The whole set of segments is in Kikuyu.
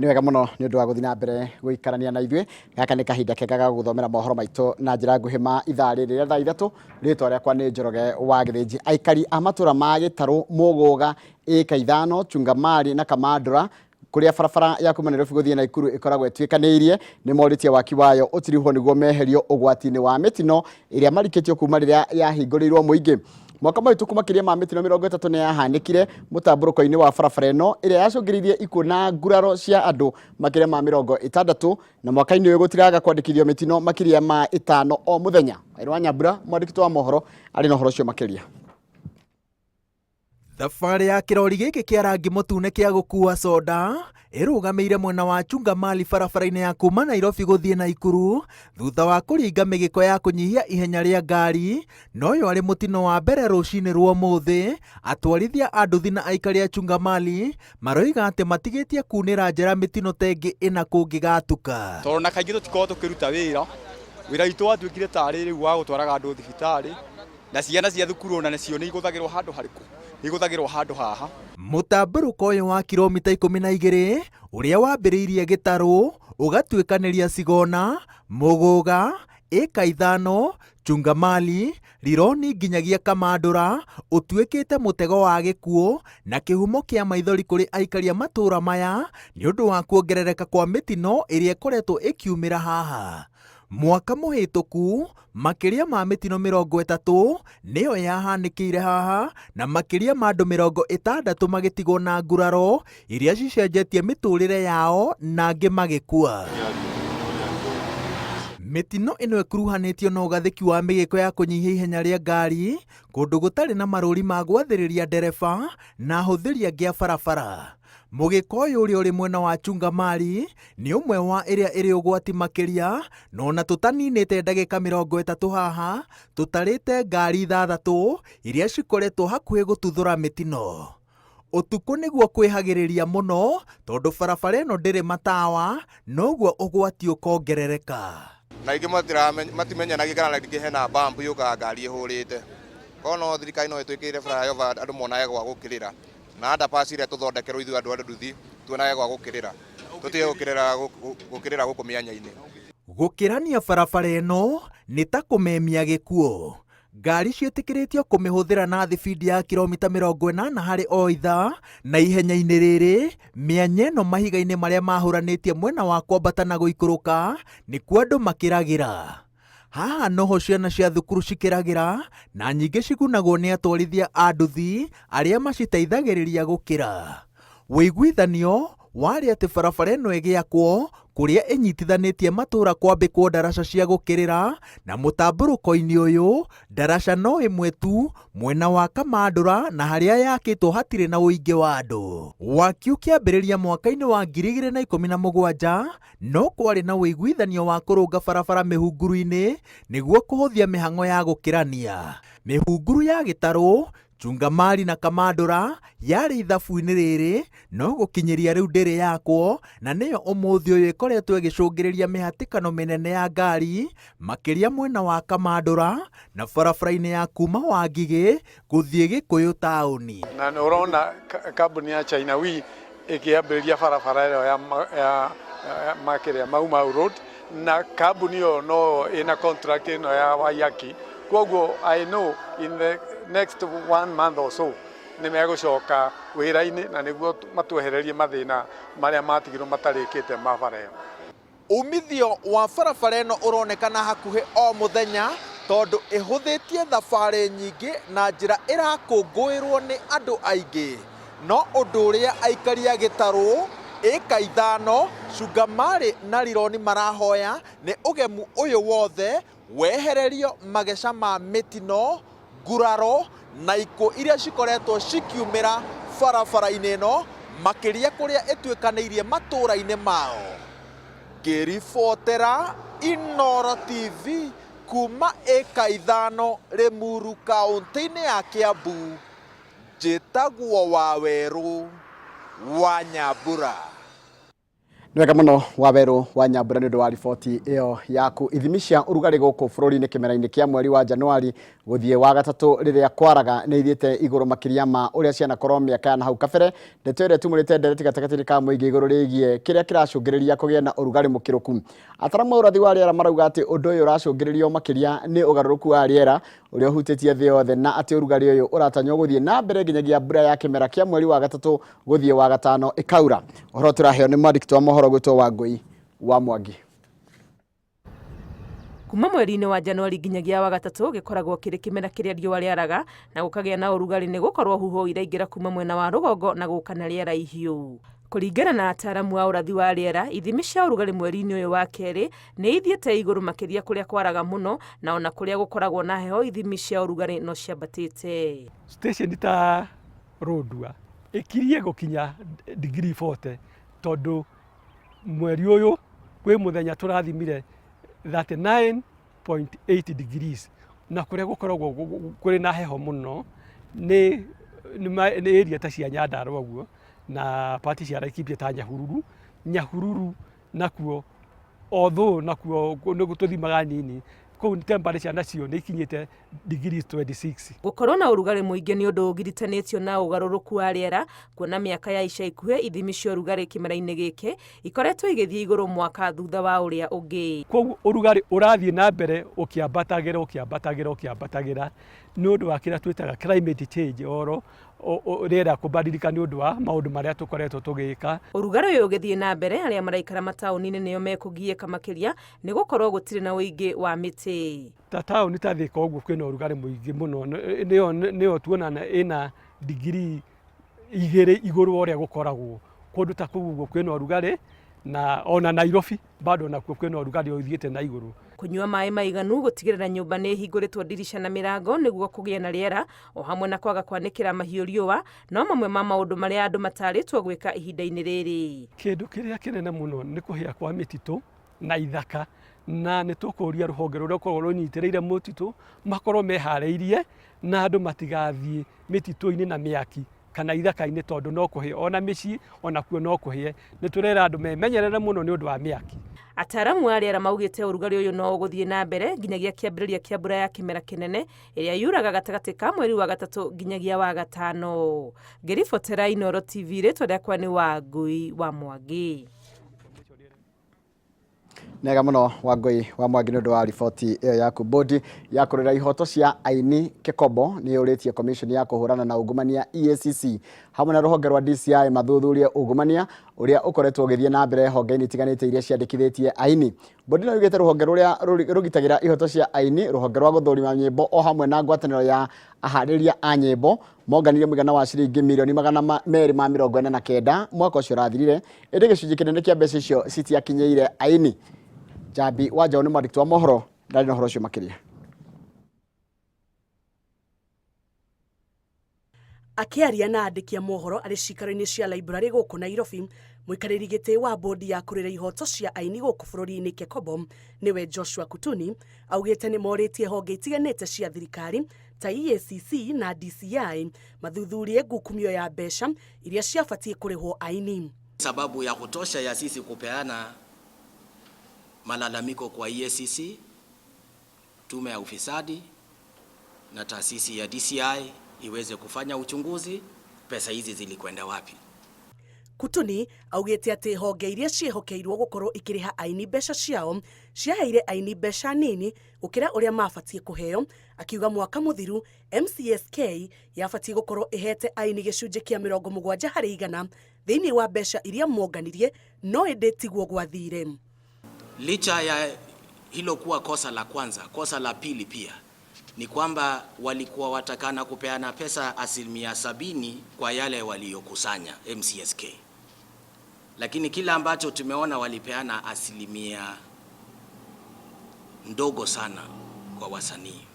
Nĩ wega mũno nĩ ũndũ wa gũthiĩ na mbere gũikarania na ithuĩ. Gaka nĩ kahinda kega ga gũthomera mohoro maitũ na njĩra nguhĩ ma ithaa rĩrĩ rĩa thaa 3. Rĩtwa rĩakwa nĩ Njoroge wa Gĩthĩnji. Aikari a matũra ma Gĩtarũ, Mũgũga, Ĩka 5, Chungamari na Kamandũra kũrĩa barabara ya kuma Nairobi gũthiĩ Naikuru ĩkoragwo ĩtuĩkanĩirie nĩ morĩtie waki wayo ũtirihwo nĩguo meherio ũgwati-inĩ wa mĩtino ĩrĩa marikĩtio kuma rĩrĩa yahingũrĩirwo mũingĩ. Mwaka mũhĩtũku makĩria ma mĩtino 30 nĩ yahanĩkire mũtambũrũko-inĩ wa barabara ĩno ĩrĩa yacũngĩrĩirie ikuũ na nguraro cia andũ makĩria ma 60 na mwaka-inĩ ũyũ gũtiraga kwandĩkithio mĩtino makĩria ma 5 o mũthenya. Wairũ wa Nyambura mwandĩki wa mohoro arĩ na ũhoro ũcio makĩria. Thabarĩ ya kĩrori gĩkĩ kĩa rangi mũtune kĩa gũkua soda ĩrũgamĩire mwena wa Chungamali barabara-inĩ ya kuma Nairobi gũthiĩ Naikuru thutha wa kũringa mĩgĩko ya kũnyihia ihenya rĩa ngari, na ũyũ arĩ mũtino wa mbere rũcinĩ rwa ũmũthĩ. Atwarithia a nduthi na aikari a Chungamali maroiga atĩ matigĩtie kunĩra njera mĩtino ta ĩngĩ ĩna kũngĩgatuka. Tondũ na kaingĩ tũtikoragwo tũkĩruta wĩra, wĩra witũ watuĩkire tarĩ rĩu wa gũtwaraga andũ thibitarĩ. Na ciana cia thukuru ona nacio nĩ igũthagĩrwo handũ harĩkũ? Nĩ igũthagĩrwo handũ haha. Mũtambũrũko ũyũ wa kiromita 12 ũrĩa wambĩrĩirie Gĩtarũ ũgatuĩkanĩria Cigona, Mũgũga, Ĩka 5, Chungamali, Rironi nginyagia Kamandũra ũtuĩkĩte mũtego wa gĩkuũ na kĩhumo kĩa maithori kũrĩ aikari a matũũra maya nĩ ũndũ wa kuongerereka kwa mĩtino ĩrĩa ĩkoretwo ĩkiumĩra haha. Mwaka mũhĩtũku, makĩria ma mĩtino 30 nĩyo yahanĩkĩire haha na makĩria ma andũ 60 magĩtigwo na nguraro iria cicenjetie mĩtũrĩre yao na angĩ magĩkua. Mĩtino ĩno ĩkuruhanĩtio na ũgathĩki wa mĩgĩko ya kũnyihia ihenya rĩa ngari kũndũ gũtarĩ na marũri ma gwathĩrĩria ndereba na ahũthĩri angĩ a barabara. Mũgĩko ũyũ ũrĩa ũrĩ mwena wa Chungamari nĩ ũmwe wa ĩrĩa ĩrĩ ũgwati makĩria, na ona tũtaninĩte ndagĩka 30 haha, tũtarĩte ngari 6 iria cikoretwo hakuhĩ gũtuthũra mĩtino. Ũtukũ nĩguo kwĩhagĩrĩria mũno tondũ barabara ĩno ndĩrĩ matawa, noguo ũgwati ũkongerereka. Na aingĩ matimenyanagia kana rĩngĩ hena bump yũkaga ngari ĩhũrĩte. Korwo no thirikari no ĩtwĩkĩrĩre flyover andũ monage gwa gũkĩrĩra. Na underpass ĩrĩa tũthondekerwo ithuĩ andũ a nduthi tuonage gwa gũkĩrĩra, tũtige gũkĩrĩra gũkĩrĩra gũkũ mĩanya-inĩ. Gũkĩrania barabara ĩno nĩ ta kũmemia gĩkuũ. Ngari ciĩtĩkĩrĩtio kũmĩhũthĩra na thibindi ya kiromita 80 harĩ o ithaa, na ihenya-inĩ rĩrĩ, mĩanya ĩno mahiga-inĩ marĩa mahũranĩtie mwena wa kwambata na gũikũrũka nĩkuo andũ makĩragĩra. Haha noho ciana cia thukuru cikĩragĩra na nyingĩ cigunagwo nĩ atwarithia a nduthi arĩa maciteithagĩrĩria gũkĩra. Ũiguithanio warĩ atĩ barabara ĩno ĩgĩakwo kũrĩa ĩnyitithanĩtie matũũra kwambĩkwo ndaraca cia gũkĩrĩra na mũtambũrũko-inĩ ũyũ ndaraca no ĩmwe tu mwena wa Kamandũra na harĩa yakĩtwo hatirĩ na ũingĩ wa andũ. Waki ũkĩambĩrĩria mwaka-inĩ wa 2017 No kwarĩ na ũiguithanio wa kũrũnga barabara mĩhunguru-inĩ nĩguo kũhũthia mĩhang'o ya gũkĩrania. Mĩhunguru ya Gĩtarũ, Chungamari na Kamandũra yarĩ ithabu-inĩ rĩrĩ no gũkinyĩria rĩu ndĩrĩ yakwo na nĩyo ũmũthĩ ũyũ ĩkoretwo ĩgĩcũngĩrĩria mĩhatĩkano mĩnene ya ngari makĩria mwena wa Kamandũra na barabara-inĩ ya kuma Wangigĩ gũthiĩ Gĩkũyũ taũni. Na nĩ ũrona kambuni ya China Wii ĩkĩambĩrĩria barabara ĩyo ya, ya, ya makĩrĩa Mau Mau Road na kambuni ĩyo no ĩna contract ĩno ya Waiyaki. Koguo I know in the next one month or so nĩ megũcoka wĩra-inĩ na nĩguo matwehererie mathĩna marĩa matigirwo matarĩkĩte ma bara ĩyo. Umithio wa barabara ĩno ũronekana hakuhĩ o mũthenya tondũ ĩhũthĩtie thabarĩ nyingĩ na njĩra ĩrakũngũĩrwo nĩ andũ aingĩ. No ũndũ ũrĩa aikari a Gĩtarũ, Ĩka 5, Cungamari na Rironi marahoya nĩ ũgemu ũyũ wothe wehererio mageca ma mĩtino, nguraro na ikuũ iria cikoretwo cikiumĩra barabara-inĩ ĩno, makĩria kũrĩa ĩtuĩkanĩirie matũũra-inĩ mao. Ngĩribotera Inooro TV kuma ĩka 5 Limuru kaũntĩ-inĩ ya Kiambu, njĩtagwo Wawerũ wa Nyambura. Nĩ wega mũno Wawerũ wa Nyambura nĩ ũndũ wa riboti ĩyo yaku. Ithimi cia ũrugarĩ gũkũ bũrũri-inĩ kĩmera-inĩ kĩa mweri wa Januari gũthiĩ wa gatatũ rĩrĩa kwaraga nĩ ithiĩte igũrũ makĩria ma ũrĩa cianakorwo mĩaka ya nahau kabere. Ndeto ĩrĩa ĩtumũrĩte ndereti gatagatĩ-inĩ ka mũingĩ igũrũ rĩgiĩ kĩrĩa kĩracũngĩrĩria kũgĩe na ũrugarĩ mũkĩrũku. Ataramu a ũrathi wa rĩera marauga atĩ ũndũ ũyũ ũracũngĩrĩrio makĩria nĩ ũgarũrũku wa rĩera ũrĩa ũhutĩtie thĩ yothe na atĩ ũrugarĩ ũyũ ũratanywo gũthiĩ na mbere nginyagia mbura ya kĩmera kĩa mweri wa gatatũ gũthiĩ wa gatano ĩkaura. Ũhoro tũraheo nĩ mwandĩki wa mohoro gwĩtwo Wangũi wa Mwangi. Kuma mweri-inĩ wa Januari nginyagia wa gatatũ gĩkoragwo kĩrĩ kĩmera kĩrĩa riũa rĩaraga na gũkagĩa na ũrugarĩ nĩ gũkorwo huho iraingĩra kuma mwena wa rũgongo na gũka na rĩera ihiũ. Kũringana na ataaramu a ũrathi wa rĩera, ithimi cia ũrugarĩ mweri-inĩ ũyũ wa kerĩ nĩ ithiĩte igũrũ makĩria kũrĩa kwaraga mũno na ona kũrĩa gũkoragwo na heho ithimi cia ũrugarĩ no ciambatĩte. Station ta Lodwar ĩkirie gũkinya degree 40 tondũ mweri ũyũ kwĩ mũthenya tũrathimire 39.8 degrees na kũrĩa gũkoragwo kũrĩ na heho mũno nĩ nĩ area ta cia Nyandarua ũguo na part cia Laikipia ta Nyahururu. Nyahururu nakuo although nakuo nĩ tũthimaga nini kũu temperature nacio nĩ ikinyĩte degrees 26. Gũkorwo na ũrugarĩ mũingĩ nĩ ũndũ ũgiritanĩtio na ũgarũrũku wa rĩera kuona mĩaka ya ica ikuhĩ ithimi cia ũrugarĩ kĩmera-inĩ gĩkĩ ikoretwo igĩthiĩ igũrũ mwaka thutha wa ũrĩa ũngĩ. Koguo ũrugarĩ ũrathiĩ na mbere ũkĩambatagĩra ũkĩambatagĩra ũkĩambatagĩra nĩ ũndũ wa kĩrĩa twĩtaga climate change oro rĩera kũbadilika nĩ ũndũ wa maũndũ marĩa tũkoretwo tũgĩka. Ũrugarĩ ũyũ ũgĩthiĩ na mbere arĩa maraikara mataũni-inĩ nĩo mekũgiĩka makĩria nĩ gũkorwo gũtirĩ na ũingĩ wa mĩtĩ. Ta taũni ta Thika ũguo kwĩna ũrugarĩ mũingĩ mũno nĩyo tuonana ĩna degree 2 igũrũ wa ũrĩa gũkoragwo kũndũ ta kũu ũguo kwĩna ũrugarĩ na ona Nairobi bado nakuo kwĩna ũrugarĩ ũthiĩte na igũrũ. Kũnyua maĩ maiganu, gũtigĩrĩra nyũmba nĩ ĩhingũrĩtwo ndirica na mĩrango nĩguo kũgĩe na rĩera o hamwe na kwaga kwanĩkĩra mahiũ riũa no mamwe ma maũndũ marĩa andũ matarĩtwo gwĩka ihinda-inĩ rĩrĩ. Kĩndũ kĩrĩa kĩnene mũno nĩ kũhĩa kwa mĩtitũ na ithaka na nĩ tũkũria rũhonge rũrĩa rũkoragwo rũnyitĩrĩire mũtitũ makorwo meharĩirie na andũ matigathiĩ mĩtitũ-inĩ na mĩaki kana ithaka-inĩ tondũ no kũhĩe ona mĩciĩ onakuo no kũhĩe. Nĩ tũrera andũ memenyerere mũno nĩ ũndũ wa mĩaki. Ataaramu a rĩera maugĩte ũrugarĩ ũyũ no ũgũthiĩ na mbere nginyagia kĩambĩrĩria kĩa mbura ya kĩmera kĩnene ĩrĩa yuraga gatagatĩ ka mweri wa gatatũ nginyagia wa gatano. Ngĩribotera Inooro TV rĩtwa rĩakwa nĩ Wangui wa Mwangi. Nega mũno Wangui wa Mwangi nĩ ũndũ wa riboti ĩyo yaku. Bodi ya kũrũĩrĩra ihoto cia aini Kĩkombo nĩ yũrĩtie commission ya kũhũrana na ungumania EACC hamwe na rũhonge rwa DCI mathuthurie ungumania ũrĩa ũkoretwo ũgĩthiĩ na mbere honge-inĩ itiganĩte iria ciandĩkithĩtie aini. Bodi ĩno yugĩte rũhonge rũrĩa rũgitagĩra ihoto cia aini, rũhonge rwa gũthũrima nyĩmbo o hamwe na ngwatanĩro ya aharĩria a nyĩmbo monganirie mũigana wa ciringi mirioni 249 mwaka ũcio ũrathirire, ĩndĩ gĩcunjĩ kĩnene kĩa mbeca icio citiakinyĩire aini. Njambi wa Njaũ nĩ mwandĩki wa mohoro ndarĩ na ũhoro ũcio makĩria. Akĩaria na andĩki a mohoro arĩ cikaro-inĩ cia library gũkũ Nairobi, mũikarĩri gĩtĩ wa bodi ya kũrũĩra ihoto cia aini gũkũ bũrũri-inĩ Kekobo nĩwe Joshua Kutuni augĩte nĩ morĩtie honge itiganĩte cia thirikari ta EACC na DCI mathuthurie ngukumio ya mbeca iria ciabatiĩ kũrĩhwo aini. Sababu ya kutosha ya sisi kupeana malalamiko kwa EACC, tume ya ufisadi na taasisi ya DCI iweze kufanya uchunguzi pesa hizi zilikwenda wapi. Kutuni augĩte atĩ honge iria ciĩhokeirwo gũkorwo ikĩrĩha aini mbeca ciao ciaheire aini mbeca nini gũkĩra ũrĩa mabatiĩ kũheo, akiuga mwaka mũthiru MCSK yabatiĩ gũkorwo ĩhete aini gĩcunjĩ kĩa 70% thĩinĩ wa mbeca iria monganirie, no ĩndĩ tiguo gwathire. Licha ya hilo kuwa kosa la kwanza, kosa la pili pia ni kwamba walikuwa watakana kupeana pesa 70% kwa yale waliokusanya MCSK, lakini kila ambacho tumeona walipeana asilimia ndogo sana kwa wasanii.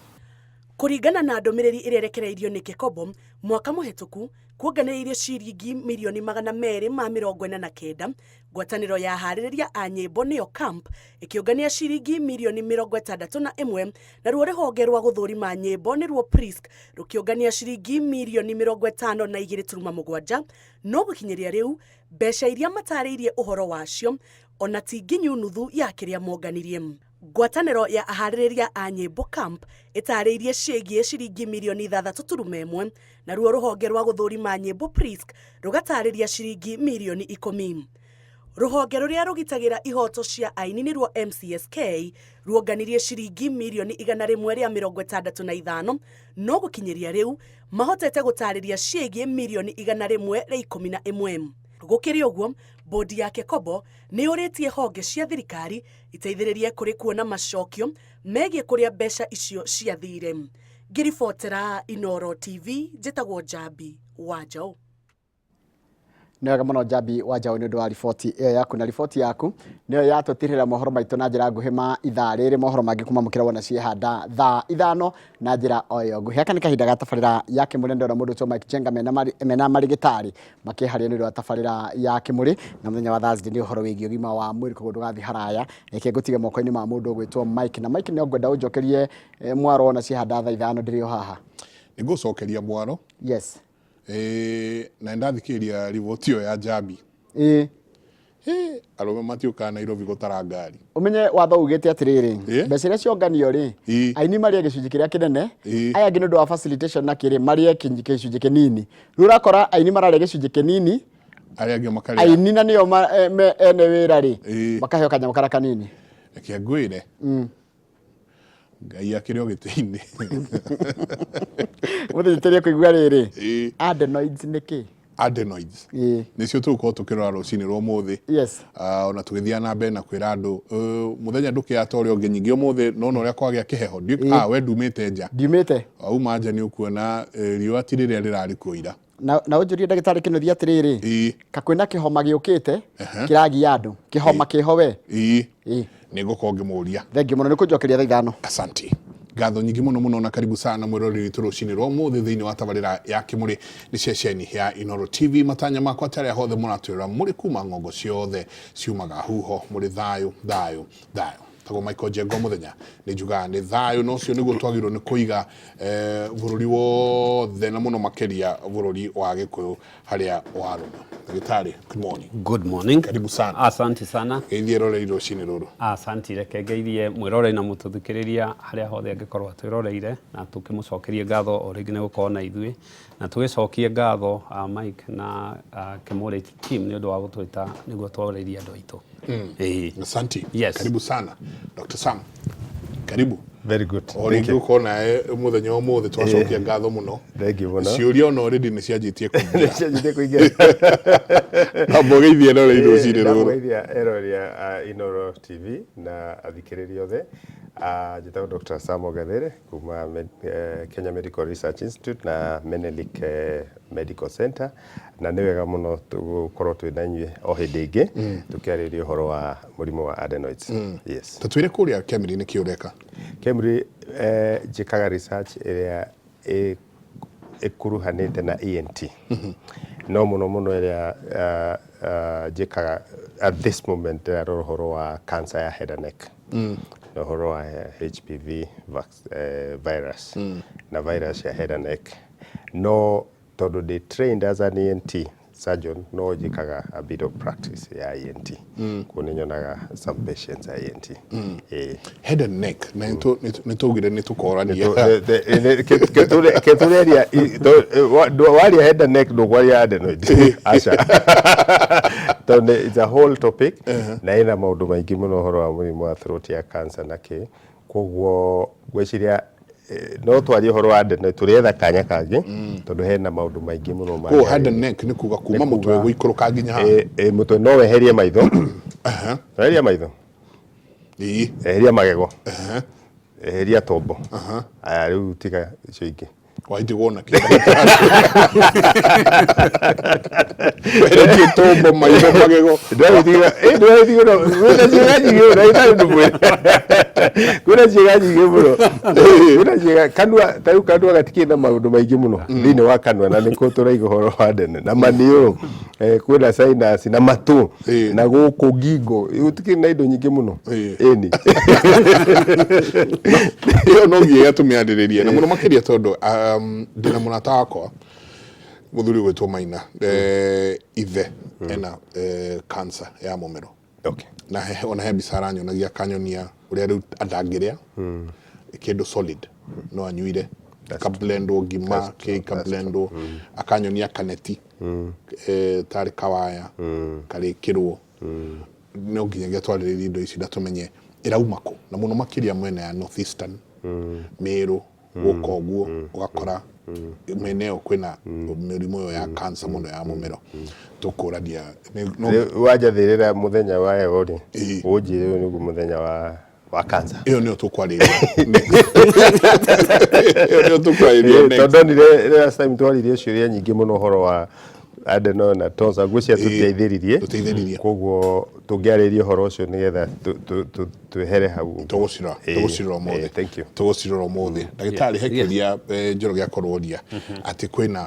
Kũringana na ndũmĩrĩri ĩrĩa ĩrekereirio nĩ KECOBO mwaka mũhetũku kuonganĩrĩirio ciringi mirioni 249, ngwatanĩro ya aharĩrĩria a nyĩmbo nĩyo KAMP ĩkĩũngania ciringi mirioni 61, naruo rũhonge rwa gũthũrima nyĩmbo nĩruo PRISK rũkĩũngania ciringi mirioni 52.7, no gũkinyĩria rĩu mbeca iria matarĩirie ũhoro wacio ona ti nginyu nuthu ya kĩrĩa monganirie. Ngwatanĩro ya aharĩrĩria a nyĩmbo KAMP ĩtarĩirie ciĩgiĩ ciringi mirioni 6.1, naruo rũhonge rwa gũthũrima nyĩmbo PRISK rũgatarĩria ciringi mirioni 10. Rũhonge rũrĩa rũgitagĩra ihoto cia aini nĩruo MCSK ruonganirie ciringi mirioni 165, no gũkinyĩria rĩu mahotete gũtarĩria ciĩgiĩ mirioni 111. Gũkĩrĩ ũguo, bodi ya KECOBO nĩ yũrĩtie honge cia thirikari iteithĩrĩrie kũrĩ kuona macokio megiĩ kũrĩa mbeca icio ciathire. Ngĩribotera Inooro TV, njĩtagwo Njambi wa Njaũ. Nĩ wega mũno Njambi wa Njaũ nĩ ũndũ wa riboti ĩyo yaku, na riboti yaku nĩyo yatũtirĩra mohoro maitũ na njĩra nguhĩ ma ithaa rĩrĩ. Mohoro mangĩ kuma mũkĩra wona ciĩhanda thaa 5 na njĩra o ĩyo nguhĩ. Gaka nĩ kahinda ga tabarĩra ya Kĩmũrĩ, ndĩrona mũndũ ũtwo Mike Jenga mena marĩgĩtarĩ makĩharĩria nĩ ũndũ wa tabarĩra ya Kĩmũrĩ, na mũthenya wa Thursday nĩ ũhoro wĩgiĩ ũgima wa mwĩrĩ, koguo ndũgathiĩ haraya, reke ngũtige moko-inĩ ma mũndũ ũgwĩtwo Mike. Na Mike, no ngwenda ũnjokerie mwaro wona ciĩhanda thaa 5 ndĩrĩ o haha. Nĩ ngũcokeria mwaro. Yes. Na nĩndathikĩrĩria riboti ĩyo ya Njambi. Arũme matiũkaga Nairobi gũtara ngari. Ũmenye watho ugĩte atĩrĩrĩ, mbeca iria cionganio rĩ, aini marĩe gĩcunjĩ kĩrĩa kĩnene, aya angĩ nĩ ũndũ wa facilitation na kĩrĩ marĩe gĩcunjĩ kĩnini. Rĩu ũrakora aini mararĩa gĩcunjĩ kĩnini, arĩa angĩ makarĩa. Aini na nĩo ene wĩra rĩ, makaheo kanyamũ karĩa kanini. Reke ngwĩre. Ngai akĩrĩ o gĩtĩ-inĩ. Mũthĩnjĩtĩrie kũigua rĩrĩ. Adenoids nĩ kĩ? Adenoids. Nĩcio tũgũkorwo tũkĩrora rũcinĩ rwa ũmũthĩ. Ona tũgĩthiaga na mbere na kwĩra andũ, mũthenya ndũkĩaga ta ũrĩa ũngĩ, nyingĩ ũmũthĩ nona ũrĩa kwagĩa kĩheho. We ndumĩte nja. Ndiumĩte. Wauma nja nĩ ũkuona riũa ti rĩrĩa rĩrarĩ kuo ira. Na ũnjũrie ndagĩtarĩ Kĩnuthia atĩrĩrĩ, ka kwĩna kĩhoma gĩũkĩte kĩragia andũ, kĩhoma kĩho we? Nĩ ngũkorwo ngĩmũria. Thengiũ mũno nĩ kũnjokeria thaa 5. Asante. Ngatho nyingĩ mũno mũno na karibu sana mwĩroreri witũ rũcinĩ rwa ũmũthĩ thĩinĩ wa tabarĩra ya Kĩmũrĩ nĩ ceceni ya Inooro TV. Matanya makwa ta arĩa hothe mũratwĩrora mũrĩ kuma ng'ongo ciothe ciumaga huho, mũrĩ thayũ thayũ thayũ. Tagwo Michael Njengo mũthenya nĩ njugaga nĩ thayũ, na ũcio nĩguo twagĩrĩirwo nĩ kũiga bũrũri wothe na mũno makĩria bũrũri wa Gĩkũyũ harĩa warũma. Ndagĩtarĩ, good morning. Good morning. Karibu sana. Asante sana. Geithie roreri rũcinĩ rũrũ. Asante, reke ngeithie mwĩroreri na mũtũthikĩrĩria harĩa hothe angĩkorwo atwĩroreire, na tũkĩmũcokerie ngatho o rĩngĩ nĩ gũkorwo na ithuĩ, na tũgĩcokie ngatho Mike na Kĩmũrĩ team nĩ ũndũ wa gũtwĩta nĩguo twarĩrie andũ aitũ. Asante. Yes. Karibu sana. Dr. Sam. Karibu. Very good. O rĩngĩ gũkorwo nawe mũthenya wa ũmũthĩ, twacokia ngatho mũno. Thank you mũno. Ciũria ona already nĩ cianjĩtie kũingĩra. Nĩ cianjĩtie kũingĩra. Amba ũgeithie eroreri rũcinĩ rũrũ. Ndamũgeithia eroreri a Inooro TV na athikĩrĩria othe. Njĩtagwo Dr. Sam Ogathere kuma Kenya Medical Research Institute na Menelik Medical Center, na nĩ wega mũno gũkorwo twĩ na inyuĩ o hĩndĩ ĩngĩ tũkĩarĩrĩria ũhoro wa mũrimũ wa adenoids. Yes. Tũtwĩre kũrĩa KEMRI nĩ kĩ ũreka? KEMRI njĩkaga research ĩrĩa ĩkuruhanĩte na ENT. No mũno mũno ĩrĩa njĩkaga at this moment ndĩrarora ũhoro wa cancer ya head and neck. Na ũhoro wa HPV virus na virus ya head and neck. No tondũ ndĩ trained as an ENT surgeon, no njĩkaga a bit of practice ya ENT. Kuo nĩ nyonaga some patients a ENT. Head and neck, na nĩ twaugire nĩ tũkorania. Ketũreria waria head and neck ndũkwaria adenoid. Aca. Tondũ it's a whole topic na ĩna maũndũ maingĩ mũno ũhoro wa mũrimũ wa throat ya cancer na kĩ. Koguo ngwĩciria no twarie ũhoro wa adenoid, tũrĩetha kanya kangĩ tondũ hena maũndũ maingĩ mũno ma. Koguo head and neck nĩ kuga kuma mũtwe gũikũrũka nginya haha. Mũtwe no weherie maitho. Weheria maitho. Eheria magego. Eheria tombo. Aya rĩu tiga icio ingĩ. Waitigwo na kĩ weretie tumbo maitho magego. Ndĩragĩtigwo kwĩna ciĩga nyingĩ mũno itarĩ ũndũ mwĩre, kwĩna ciĩga nyingĩ mũno, kwĩna ciĩga kanua, ta rĩu kanua gatikĩrĩ na maũndũ maingĩ mũno thĩinĩ wa kanua, na nĩkuo tũraiga ũhoro wa ndene na maniũrũ, kwĩna sinus na matũ na gũkũ ngingo, gũtikĩrĩ na indo nyingĩ mũno. Ĩni. Ĩyo no nginya tũmĩarĩrĩrie na mũno makĩria tondũ ndĩna mũrata wakwa mũthuri ũgwĩtwo Maina, ithe ena cancer ya mũmero. Na ona he mbica aranyonagia akanyonia ũrĩa rĩu ndangĩrĩa kĩndũ solid, no anyuire kablendwo ngima kĩ kablendwo, akanyonia kaneti tarĩ kawaya karĩkĩrwo. No nginyagia twarĩrĩrie indo ici na tũmenye ĩrauma kũ, na mũno makĩria mwena ya North Eastern, Meru gũka ũguo, ũgakora mĩena ĩyo kwĩna mĩrimũ ĩyo ya cancer mũno ya mũmero. Tũkũrania Wanjathĩrĩra mũthenya wa heho rĩ, ũnjĩre ũyũ nĩguo mũthenya wa cancer. Ĩyo nĩyo tũkwarĩrĩria next. Ĩyo nĩyo tũkwarĩrĩria next. Tondũ ndonire last time twaririe ciũria nyingĩ mũno ũhoro wa adeno na tonsil, ngwĩciria tũtiaithĩririe. Tũtiaithĩririe. Koguo tũngĩarĩria ũhoro ũcio nĩgetha twehere hau ũguo. Tũgũcirora, tũgũcirora ũmũthĩ. Thank you. Tũgũcirora ũmũthĩ. Ndagĩtarĩ, he kĩũria Njoroge akorwo oria atĩ kwĩna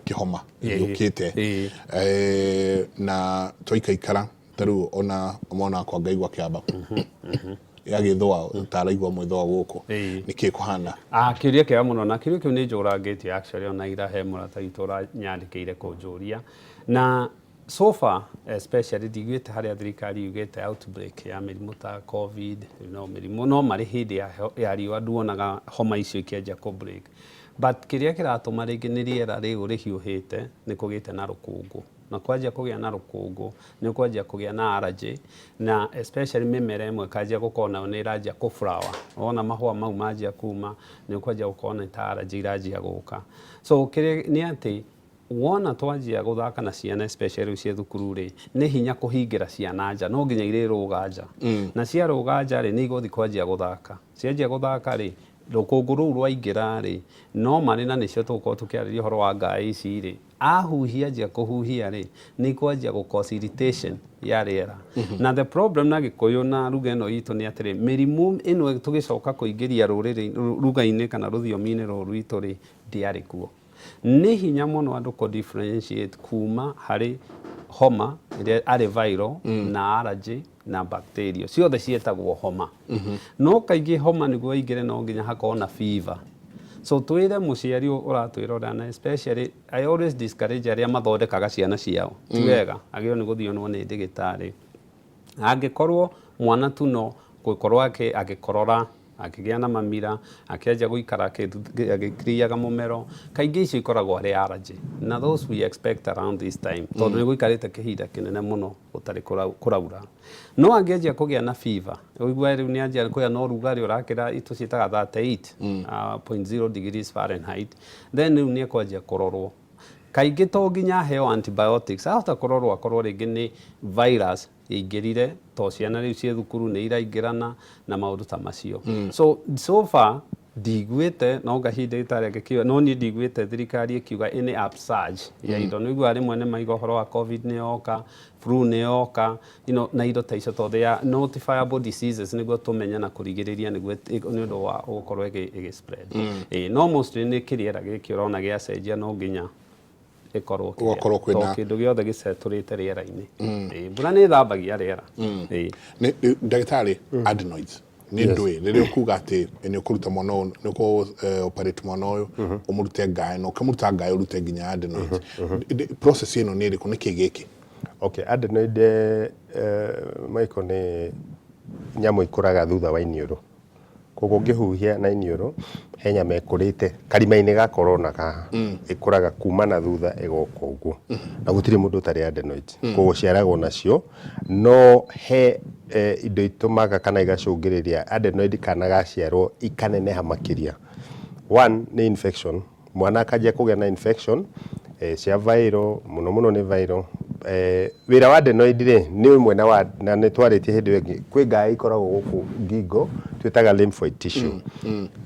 kĩhoma gĩũkĩte na twaikaikara ta rĩu ona mwana wakwa ngaigua kĩamba gĩagĩthũa ta araigua mwĩthũa gũkũ, nĩkĩ kũhana? Ah, kĩũria kĩega mũno, na kĩũria kĩu nĩ njũrangĩtie actually ona ira he mũrata witũ ũranyandĩkĩire kũnjũria, na so far especially ndiguĩte harĩa thirikari yugĩte outbreak ya mĩrimũ ta COVID, mĩrimũ no marĩ hĩndĩ ya riũa nduonaga homa icio ikĩanjia kũ break, but kĩrĩa kĩratũma rĩngĩ nĩ rĩera rĩu rĩhiũhĩte, nĩ kũgĩte na rũkũngũ, na kwanjia kũgĩa na rũkũngũ nĩ ũkwanjia kũgĩa na allergy, na especially mĩmera ĩmwe ĩkanjia gũkorwo nayo nĩ ĩranjia kũ flower, wona mahũa mau manjia kuma nĩ ũkwanjia gũkorwo nĩ ta allergy iranjia gũka. So kĩrĩa nĩ atĩ wona twanjia gũthaka na ciana especially rĩu ciĩ thukuru rĩ, nĩ hinya kũhingĩra ciana nja, no nginya irĩrũga nja, na ciarũga nja rĩ, nĩ igũthiĩ kwanjia gũthaka, cianjia gũthaka rĩ, rũkũngũ rũu rwaingĩra rĩ, no marĩ na nĩcio tũgũkorwo tũkĩarĩria ũhoro wa ngaĩ ici rĩ, ahuhia anjia kũhuhia rĩ, nĩ ikwanjia gũ cause irritation ya rĩera. Na the problem na Gĩkũyũ na ruga ĩno itũ nĩ atĩrĩ, mĩrimũ ĩno tũgĩcoka kũingĩria rũrĩrĩ ruga-inĩ kana rũthiomi-inĩ rũrũ rwitũ rĩ, ndĩarĩ kuo. Nĩ hinya mũno andũ kũ differentiate kuma harĩ homa ĩrĩa arĩ viral na allergy na bacteria, ciothe ciĩtagwo homa. No kaingĩ homa nĩguo ĩingĩre no nginya hakorwo na fever. So twĩre mũciari ũratwĩrorera, na especially I always discourage arĩa mathondekaga ciana ciao, ti wega, agĩrĩirwo nĩ gũthiĩ onwo nĩ ndagĩtarĩ. Angĩkorwo mwana tu no gũkorwo agĩkorora, akĩgĩa na mamira, akĩanjia gũikara agĩkiriaga mũmero, kaingĩ icio ikoragwo arĩ allergy, na those we expect around this time, tondũ nĩ gũikarĩte kĩhinda kĩnene mũno gũtarĩ kũraura. No angĩanjia kũgĩa na fever, ũigue rĩu nĩ anjia kũgĩa na ũrugarĩ ũrakĩra tũciĩtaga 38.0 degrees Fahrenheit, then rĩu nĩ ekwanjia kũrorwo. Kaingĩ to nginya aheo antibiotics, ahota kũrorwo akorwo rĩngĩ nĩ virus ĩingĩrire, to ciana rĩu ciĩ thukuru nĩ iraingĩrana na maũndũ ta macio. So, so far ndiguĩte, no ngahi ndagĩtarĩ angĩkiuga, no niĩ ndiguĩte thirikari ĩkiuga any upsurge ya indo. Nĩ ũiguaga rĩmwe nĩ maiga ũhoro wa COVID nĩ yoka, flu nĩ yoka, na indo ta icio, tondũ they are notifiable diseases, nĩguo tũmenye na kũrigĩrĩria nĩguo nĩ ũndũ wa gũkorwo ĩgĩ spread. Ĩĩ, no mostly nĩ kĩrĩera gĩkĩ ũrona gĩacenjia, no nginya ĩkorwo kĩrĩa. Gũgakorwo kwĩna Tondũ kĩndũ gĩothe gĩcetũrĩte rĩera-inĩ. Ĩĩ, mbura nĩ ĩthambagia rĩera. Ĩĩ. Ndagĩtarĩ, adenoids nĩ ndũĩ rĩrĩa ũkuga atĩ nĩ ũkũruta mwana ũyũ, nĩ ũkũ operate mwana ũyũ, ũmũrute ngaĩ, na ũkĩmũruta ngaĩ ũrute nginya adenoids. Process ĩno nĩ ĩrĩkũ? Nĩkĩ gĩkĩ? Okay, adenoid, Michael, nĩ nyamũ ikũraga thutha wa iniũrũ. Koguo ũngĩhuhia na iniũrũ, he nyama ĩkũrĩte karima-inĩ ga corona haha, ĩkũraga kuma na thutha ĩgoka ũguo. Na gũtirĩ mũndũ ũtarĩ adenoids. Koguo ũciaragwo nacio, no he indo itũmaga kana igacũngĩrĩria adenoid kana gaciarwo ikaneneha makĩria. One nĩ infection. Mwana akanjia kũgĩa na infection cia viral, mũno mũno nĩ viral. Wĩra wa adenoid rĩ, nĩ ũmwe na wa, na nĩ twarĩtie hĩndĩ ĩyo ĩngĩ, kwĩ ngaĩ ikoragwo gũkũ ngingo twĩtaga lymphoid tissue.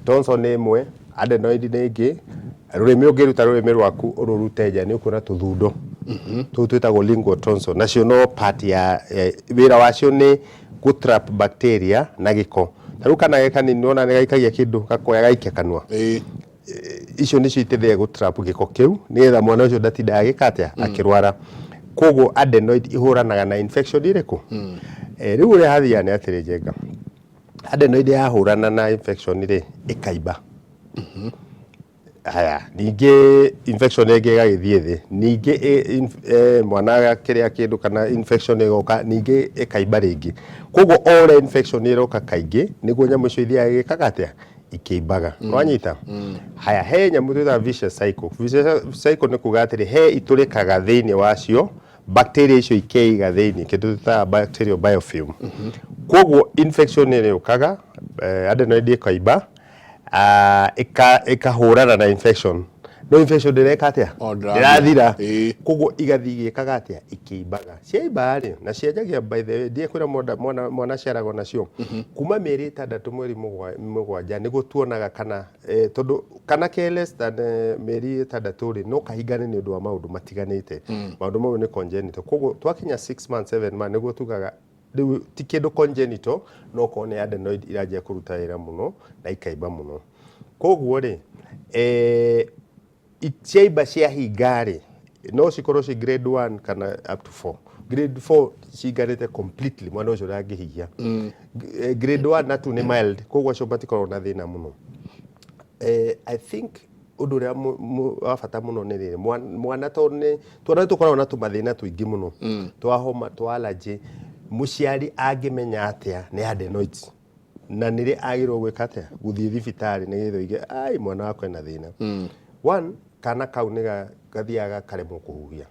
Tonsil nĩ ĩmwe, adenoid nĩ ĩngĩ. Rũrĩmĩ ũngĩruta rũrĩmĩ rwaku ũrũrute nja nĩ ũkuona tũthundo tũu twĩtagwo lingual tonsil, nacio no part ya wĩra wacio nĩ gũ trap bacteria na gĩko. Ta rĩu kana ge kanini wona nĩ gaikagia kĩndũ gakoya gaikia kanua. Icio nĩcio iteithagia gũ trap gĩko kĩu nĩgetha mwana ũcio ndatindaga agĩka atĩa akĩrwara. Koguo adenoid ihũranaga na infection ĩrĩkũ? Rĩu ũrĩa hathiaga nĩ atĩrĩ Njenga, adenoid yahũrana na infection rĩ, ĩkaimba. Haya, ningĩ infection ĩngĩ ĩgagĩthiĩ thĩ, ningĩ mwana akĩrĩa kĩndũ kana infection ĩgoka, ningĩ ĩkaimba rĩngĩ. Koguo o ũrĩa infection ĩroka kaingĩ, nĩguo nyamũ icio ithiaga igĩkaga atĩa? Ikĩimbaga. Nĩwanyita? Haya, he nyamũ twĩtaga vicious cycle. Vicious cycle nĩ kuga atĩrĩ, he itũrĩkaga thĩinĩ wacio, bacteria icio ikeiga thĩinĩ, kĩndũ twĩtaga bacterial biofilm. Koguo infection ĩrĩũkaga, adenoid ĩkaimba, ĩkahũrana na infection no infection ndĩreka atĩa? O, ndĩrathira. Ndĩrathira. Koguo igathiĩ igĩkaga atĩa? Ikĩimbaga. Ciaimba rĩ, na cianjagia, by the way, ndiĩ kwĩra mwana aciaragwo nacio kuma mĩeri 6, mweri 7 nĩguo tuonaga kana tondũ kana ke less than mĩeri 6 rĩ, no kahingane nĩ ũndũ wa maũndũ matiganĩte. Maũndũ mamwe nĩ congenital. Koguo twakinya 6 months, 7 months, nĩguo tugaga rĩu ti kĩndũ congenital, no korwo nĩ adenoid iranjia kũruta wĩra mũno na ikaimba mũno. Koguo rĩ, ciaimba ciahinga rĩ, no cikorwo ci grade 1 kana up to 4. Grade 4 cinganĩte completely, mwana ũcio ndangĩhihia. Grade 1 na 2 nĩ mild, koguo acio matikoragwo na thĩna mũno. I think ũndũ ũrĩa wa bata mũno nĩ rĩrĩ, mwana tondũ nĩ twana tũkoragwo na tũmathĩna tũingĩ mũno twa homa, twa allergy, mũciari angĩmenya atĩa nĩ adenoids na nĩrĩ agĩrĩirwo gwĩka atĩa? Gũthiĩ thibitarĩ nĩgetha oige ai mwana wakwa ena thĩna. One, kana kau nĩ gathiaga gakaremwo kũhuhia,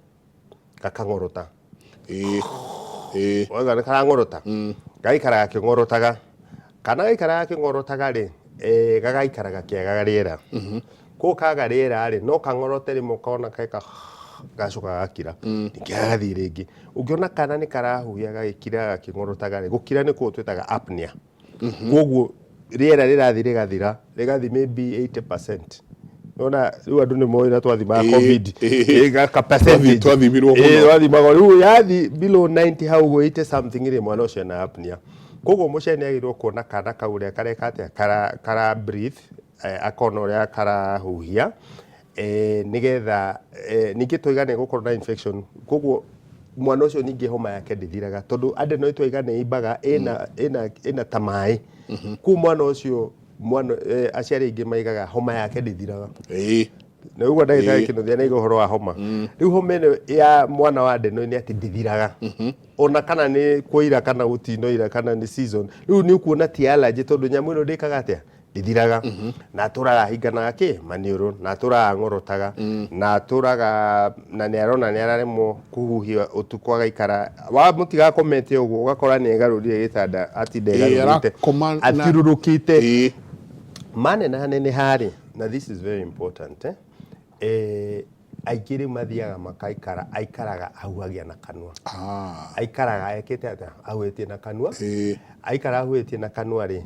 gakang'orota. Wauga nĩ karang'orota, gaikara gakĩng'orotaga. Kana gaikara gakĩng'orotaga rĩ, gagaikara gakĩagaga rĩera. Koguo kaga rĩera rĩ, no kang'orote rĩmwe ũkona geka gacoka gagakira, ningĩ gagathiĩ rĩngĩ. Ũngĩona kana nĩ karahuhia gagĩkira gakĩng'orotaga rĩ, gũkira nĩ kũu twĩtaga apnea. Koguo rĩera rĩrathiĩ rĩgathira, rĩgathiĩ maybe 80%. Nona rĩu andũ nĩ moĩ na twathimaga COVID, ka percentage. Twathimirwo mũno. Twathimagwo rĩu yathi below 90 hau ũguo, 80 something rĩ, mwana ũcio ena apnea. Koguo mũciari nĩ agĩrĩirwo kuona kana kau ũrĩa kareka atĩa, kara breathe, akona ũrĩa karahuhia, nĩgetha ningĩ twaiga nĩ gũkorwo na infection, koguo mwana ũcio ningĩ homa yake ndĩthiraga tondũ adenoid twaiga nĩ imbaga ĩna ta maĩ. Koguo mwana ũcio mwana aciari aingĩ maigaga homa yake ndĩthiraga. Na ũguo ndagĩtarĩ Kĩnuthia nĩ aiga ũhoro wa homa. Rĩu homa ĩno ya mwana wa adenoid nĩ atĩ ndĩthiraga, ona kana nĩ kũira kana gũtinoira kana nĩ season. Rĩu nĩ ũkuona ti allergy tondũ nyamũ ĩno ndĩkaga atĩa? Ndĩthiraga. Na atũraga ahinganaga kĩ maniũrũ, na atũraga ang'orotaga, na atũraga na nĩ arona nĩ araremwo kũhuhia ũtukũ, agaikara wamũtiga akomete ũguo ũgakora nĩ egarũrire gĩtanda atinda egarũrĩte arakoma athiũrũrũkĩte manenaneneha rĩ. Na this is very important, eh? Aingĩ rĩu mathiaga makaikara, aikaraga ahuhagia na kanua. Aikaraga ekĩte atĩa? Ahuhĩtie na kanua. Aikara ahuhĩtie na kanua rĩ,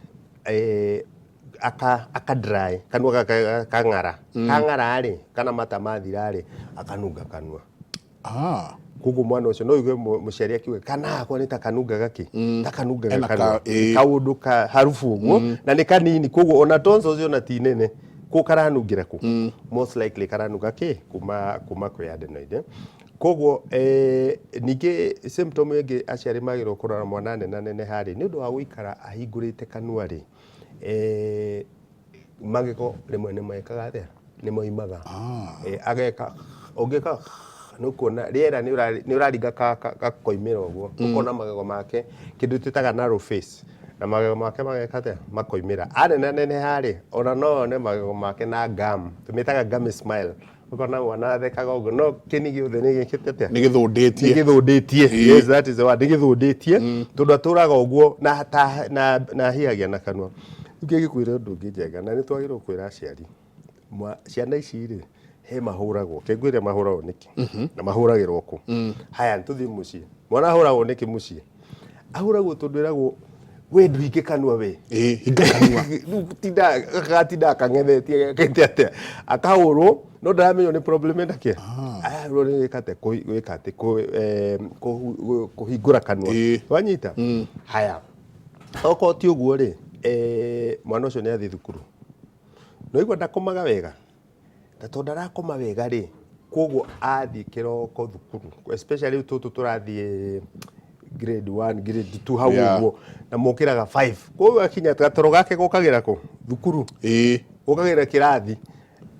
aka dry kanua gaka kang'ara. Kang'ara rĩ, kana mata mathira rĩ, akanunga kanua. Koguo mwana ũcio no ũigue mũciari akiuga kana hakwa nĩ ta kanungaga kĩ, ta kanungaga Ena kanua. Kaũndũ ka harubu ũguo, na nĩ kanini, koguo ona tonsils ona ti nene, koguo karanungĩra kũ? Most likely karanunga kĩ? Kuma kwĩ adenoid. Koguo ningĩ symptom ĩngĩ aciari magĩrĩirwo kũrora mwana nenaneneha rĩ, nĩ ũndũ wa gũikara ahingũrĩte kanua rĩ, magego rĩmwe nĩ mekaga atĩa? Nĩ moimaga. Ageka ũngĩka nĩ ũkuona rĩera nĩ ũraringa gakoimĩra ũguo, ũkona magego make, kĩndũ twĩtaga narrow face, na magego make mageka atĩa? Makoimĩra. Anenaneneha rĩ, ona no one magego make na gum, tũmĩtaga gummy smile, ũkona mwana athekaga ũguo no kĩni gĩothe nĩ gĩkĩte atĩa? Nĩ gĩthũndĩtie. Nĩ gĩthũndĩtie. Yes, that is the word, nĩ gĩthũndĩtie, tondũ atũraga ũguo na ahihagia na kanua. Rĩu ngĩgĩkwĩra ũndũ ũngĩ Njenga, na nĩ twagĩrĩirwo kwĩra aciari, ciana ici rĩ, he mahũragwo, ke ngwĩre mahũragwo nĩkĩ na mahũragĩrwo kũ. Haya, nĩ tũthiĩ mũciĩ. Mwana ahũragwo nĩkĩ mũciĩ? Ahũragwo tondũ ĩragwo We ndũhinge kanua we. Ĩĩ, hinga kanua. Rĩu tinda gatinda kang'ethetie gekĩte atĩa akahũrwo no ndaramenya nĩ problem ĩna kĩ arahũrwo nĩ gwĩka atĩa gwĩka atĩ kũhingũra kanua. Wanyita haya okorwo ti ũguo rĩ, mwana ũcio nĩ athiĩ thukuru no igua ndakomaga wega. Na tondũ ndarakoma wega rĩ, koguo athiĩ kĩroko thukuru, especially rĩu tũtũ tũrathiĩ grade 1, grade 2 hau ũguo, na mokĩraga 5. Koguo akinya gatoro gake gokagĩra kũ? Thukuru. Gokagĩra kĩrathi.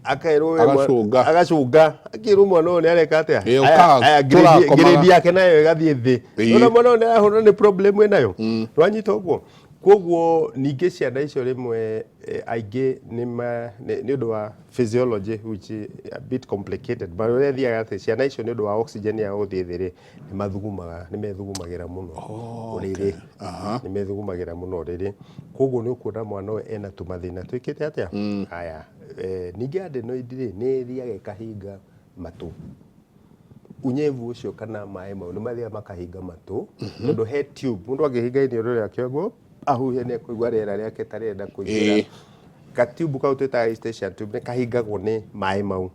Akerwo we Agacũnga. Agacũnga. Akĩrwo mwana ũyũ nĩ areka atĩa? Ĩĩ, Aya, ũkaga aya, tũrakomaga. grade yake nayo ĩgathiĩ thĩ. Nĩwona mwana ũyũ nĩ arahũrwo nĩ problem ĩnayo? Nĩwanyita ũguo? Kwoguo ningĩ ciana icio rĩmwe aingĩ nĩ ma, nĩ nĩ ũndũ wa physiology which is a bit complicated but ũrĩa ĩthiaga atĩ ciana icio nĩ ũndũ wa oxygen yao gũthiĩ thĩ rĩ, nĩ mathugumaga, nĩ methugumagĩra mũno ũrĩrĩ. Nĩ methugumagĩra mũno ũrĩrĩ. Kwoguo nĩ ũkuona mwana ũyũ ena tũmathĩna twĩkĩte atĩa? Haya, ningĩ adenoid rĩ, nĩ ĩthiaga ĩkahinga matũ. Unyevu ũcio kana maĩ mau nĩ mathiaga makahinga matũ, tondũ he tube mũndũ angĩhinga iniũrũ rĩake ũguo ahuhie nĩ ekũigua rĩera rĩake ta rĩrenda kũingĩra. Ga tube kau twĩtaga eustachian tube nĩ kahingagwo nĩ maĩ mau,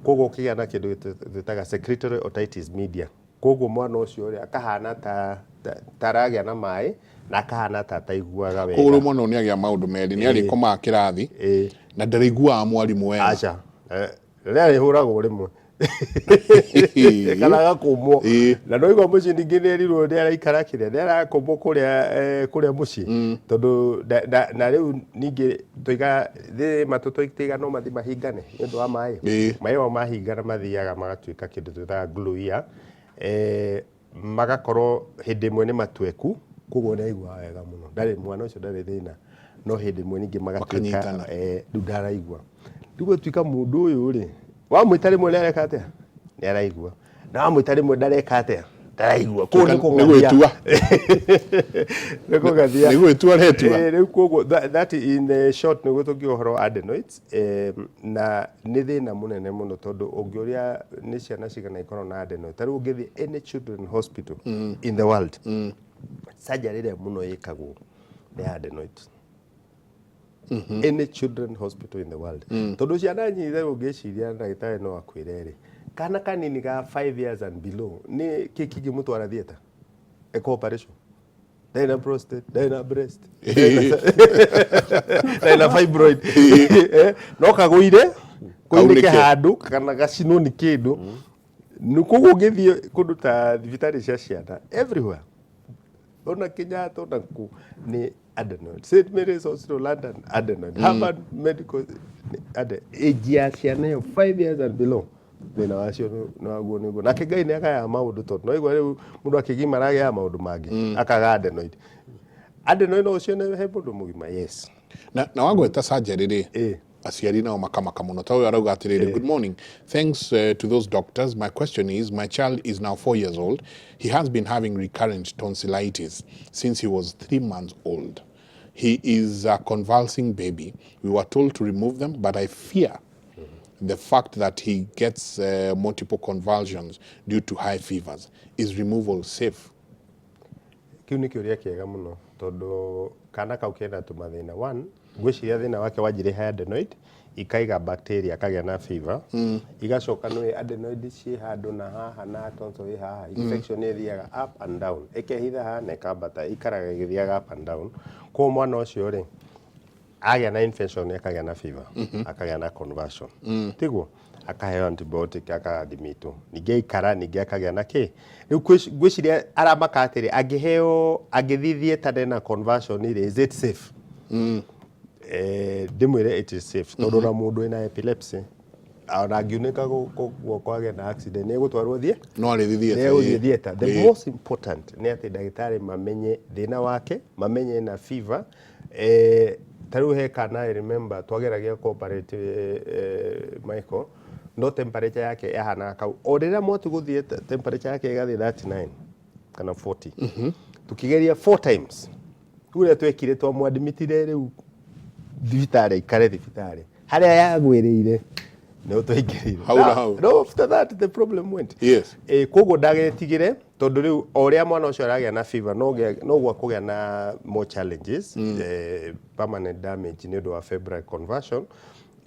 koguo ũkĩgĩa na kĩndũ twĩtaga secretory otitis media, koguo mwana ũcio rĩ akahana ta aragĩa na maĩ na akahana ta ataiguaga wega. Koguo rĩu mwana ũyũ nĩ agĩa maũndũ merĩ, nĩ arĩkomaga kĩrathi na ndarĩiguaga mwarimũ wega. Aca, nĩ arĩhũragwo rĩmwe kana agakũmwo. Na no igua mũciĩ ningĩ nĩ erirwo nĩ araikara kĩrĩa nĩ arakũmwo kũrĩa kũrĩa mũciĩ tondũ na rĩu ningĩ tũiga thĩ matũ tũiga no mathiĩ mahingane nĩ ũndũ wa maĩ. Maĩ mau mahingana mathiaga magatuĩka kĩndũ twĩtaga glue ear. Magakorwo hĩndĩ ĩmwe nĩ matweku koguo nĩ aiguaga wega mũno, ndarĩ mwana ũcio ndarĩ thĩna, no hĩndĩ ĩmwe ningĩ magatuĩka Makanyitana. rĩu ndaraigua. Rĩu gũtuĩka mũndũ ũyũ rĩ, wamwĩta rĩmwe nĩ areka atĩa? Nĩ araigua. Na wamwĩta rĩmwe ndareka atĩa? Ndaraigua. Koguo nĩ Nĩ kũng'athia. gwĩtua. Nĩ kũng'athia. Nĩ gwĩtua aretua. Rĩu koguo that in the short nĩguo tũngiuga ũhoro wa adenoids. Na nĩ thĩna mũnene mũno tondũ ũngĩũria nĩ ciana cigana ikoragwo na adenoid, ta rĩu ũngĩthiĩ any children hospital in the world, surgery ĩrĩa mũno ĩkagwo nĩ ya adenoid. Any children hospital in the world. Tondũ ciana nyingĩ rĩu ũngĩciria ndagĩtarĩ no akwĩre rĩ, kana kanini ga 5 years and below nĩ kĩ kĩngĩmũtwara theatre ĩkwo operation? Ndarĩ na prostate, ndarĩ na breast, ndarĩ na fibroid. No kagũire koinĩke Kaunĩke. handũ kana gacinwo nĩ kĩndũ. Nĩ koguo ũngĩthiĩ kũndũ ta thibitarĩ cia ciana everywhere, ona Kenyatta ona kũ, nĩ adenoid. St Mary's Hospital London, adenoid. Harvard Medical nĩ age ya ciana ĩyo 5 years and below, thĩna wacio nĩ waguo nĩguo. Nake Ngai nĩ agayaga maũndũ tondũ no igua rĩu mũndũ akĩgimara agĩaga maũndũ mangĩ, akaga adenoid. Adenoid no ũcione he mũndũ mũgima, yes. Na wagweta surgery rĩ, aciari nao makamaka mũno. Ta ũyũ arauga atĩrĩrĩ, good morning, thanks to those doctors. My question is, my child is now 4 years old. He has been having recurrent tonsillitis since he was 3 months old. He is a convulsing baby. We were told to remove them, but I fear the fact that he gets multiple convulsions due to high fevers. Is removal safe? Kĩu nĩ kĩũria kĩega mũno tondũ kana kau kena tũmathĩna. One, ngwĩciria thĩna wake wanjirie he adenoid, ikaiga bacteria akagĩa na fever. Igacoka nĩ adenoid ciĩ handũ na haha na tonsil ĩ haha, infection ĩthiaga up and down, ĩkehitha haha na ĩkambata, ĩikaraga ĩgĩthiaga up and down. Koguo mwana ũcio rĩ, agĩa na infection akagĩa na fever, akagĩa na convulsion. Tiguo? Akaheo antibiotic akadhimitwo, ningĩ aikara ningĩ akagĩa na kĩ. Rĩu ngwĩciria aramaka atĩrĩ, angĩheo angĩthiĩ theatre ena convulsion rĩ, is it safe? Ndĩmwĩre it is safe tondũ ona mũndũ wĩna epilepsy ona angiunĩka guoko agĩe na accident nĩ egũtwarwo thiĩ No arĩthiĩ theatre, nĩ egũthiĩ theatre. The most important nĩ atĩ ndagĩtarĩ mamenye thĩna wake, mamenye ena fever. Ta rĩu he kana I remember twageragia cooperate, Michael, no temperature yake yahanaga kau o rĩrĩa mwatu gũthiĩ temperature yake ĩgathiĩ 39 kana 40. Tukĩgeria 4 times. Rĩu ũrĩa twekire twamwadmitire rĩu thibitarĩ aikare thibitarĩ harĩa yagwĩrĩire Nĩ twaingĩrĩire. Hau na hau. No, after that the problem went. Koguo ndagetigĩre tondũ rĩu o ũrĩa mwana ũcio aragĩa na fever noguo akũgĩa na more challenges, permanent damage nĩ ũndũ wa febrile conversion.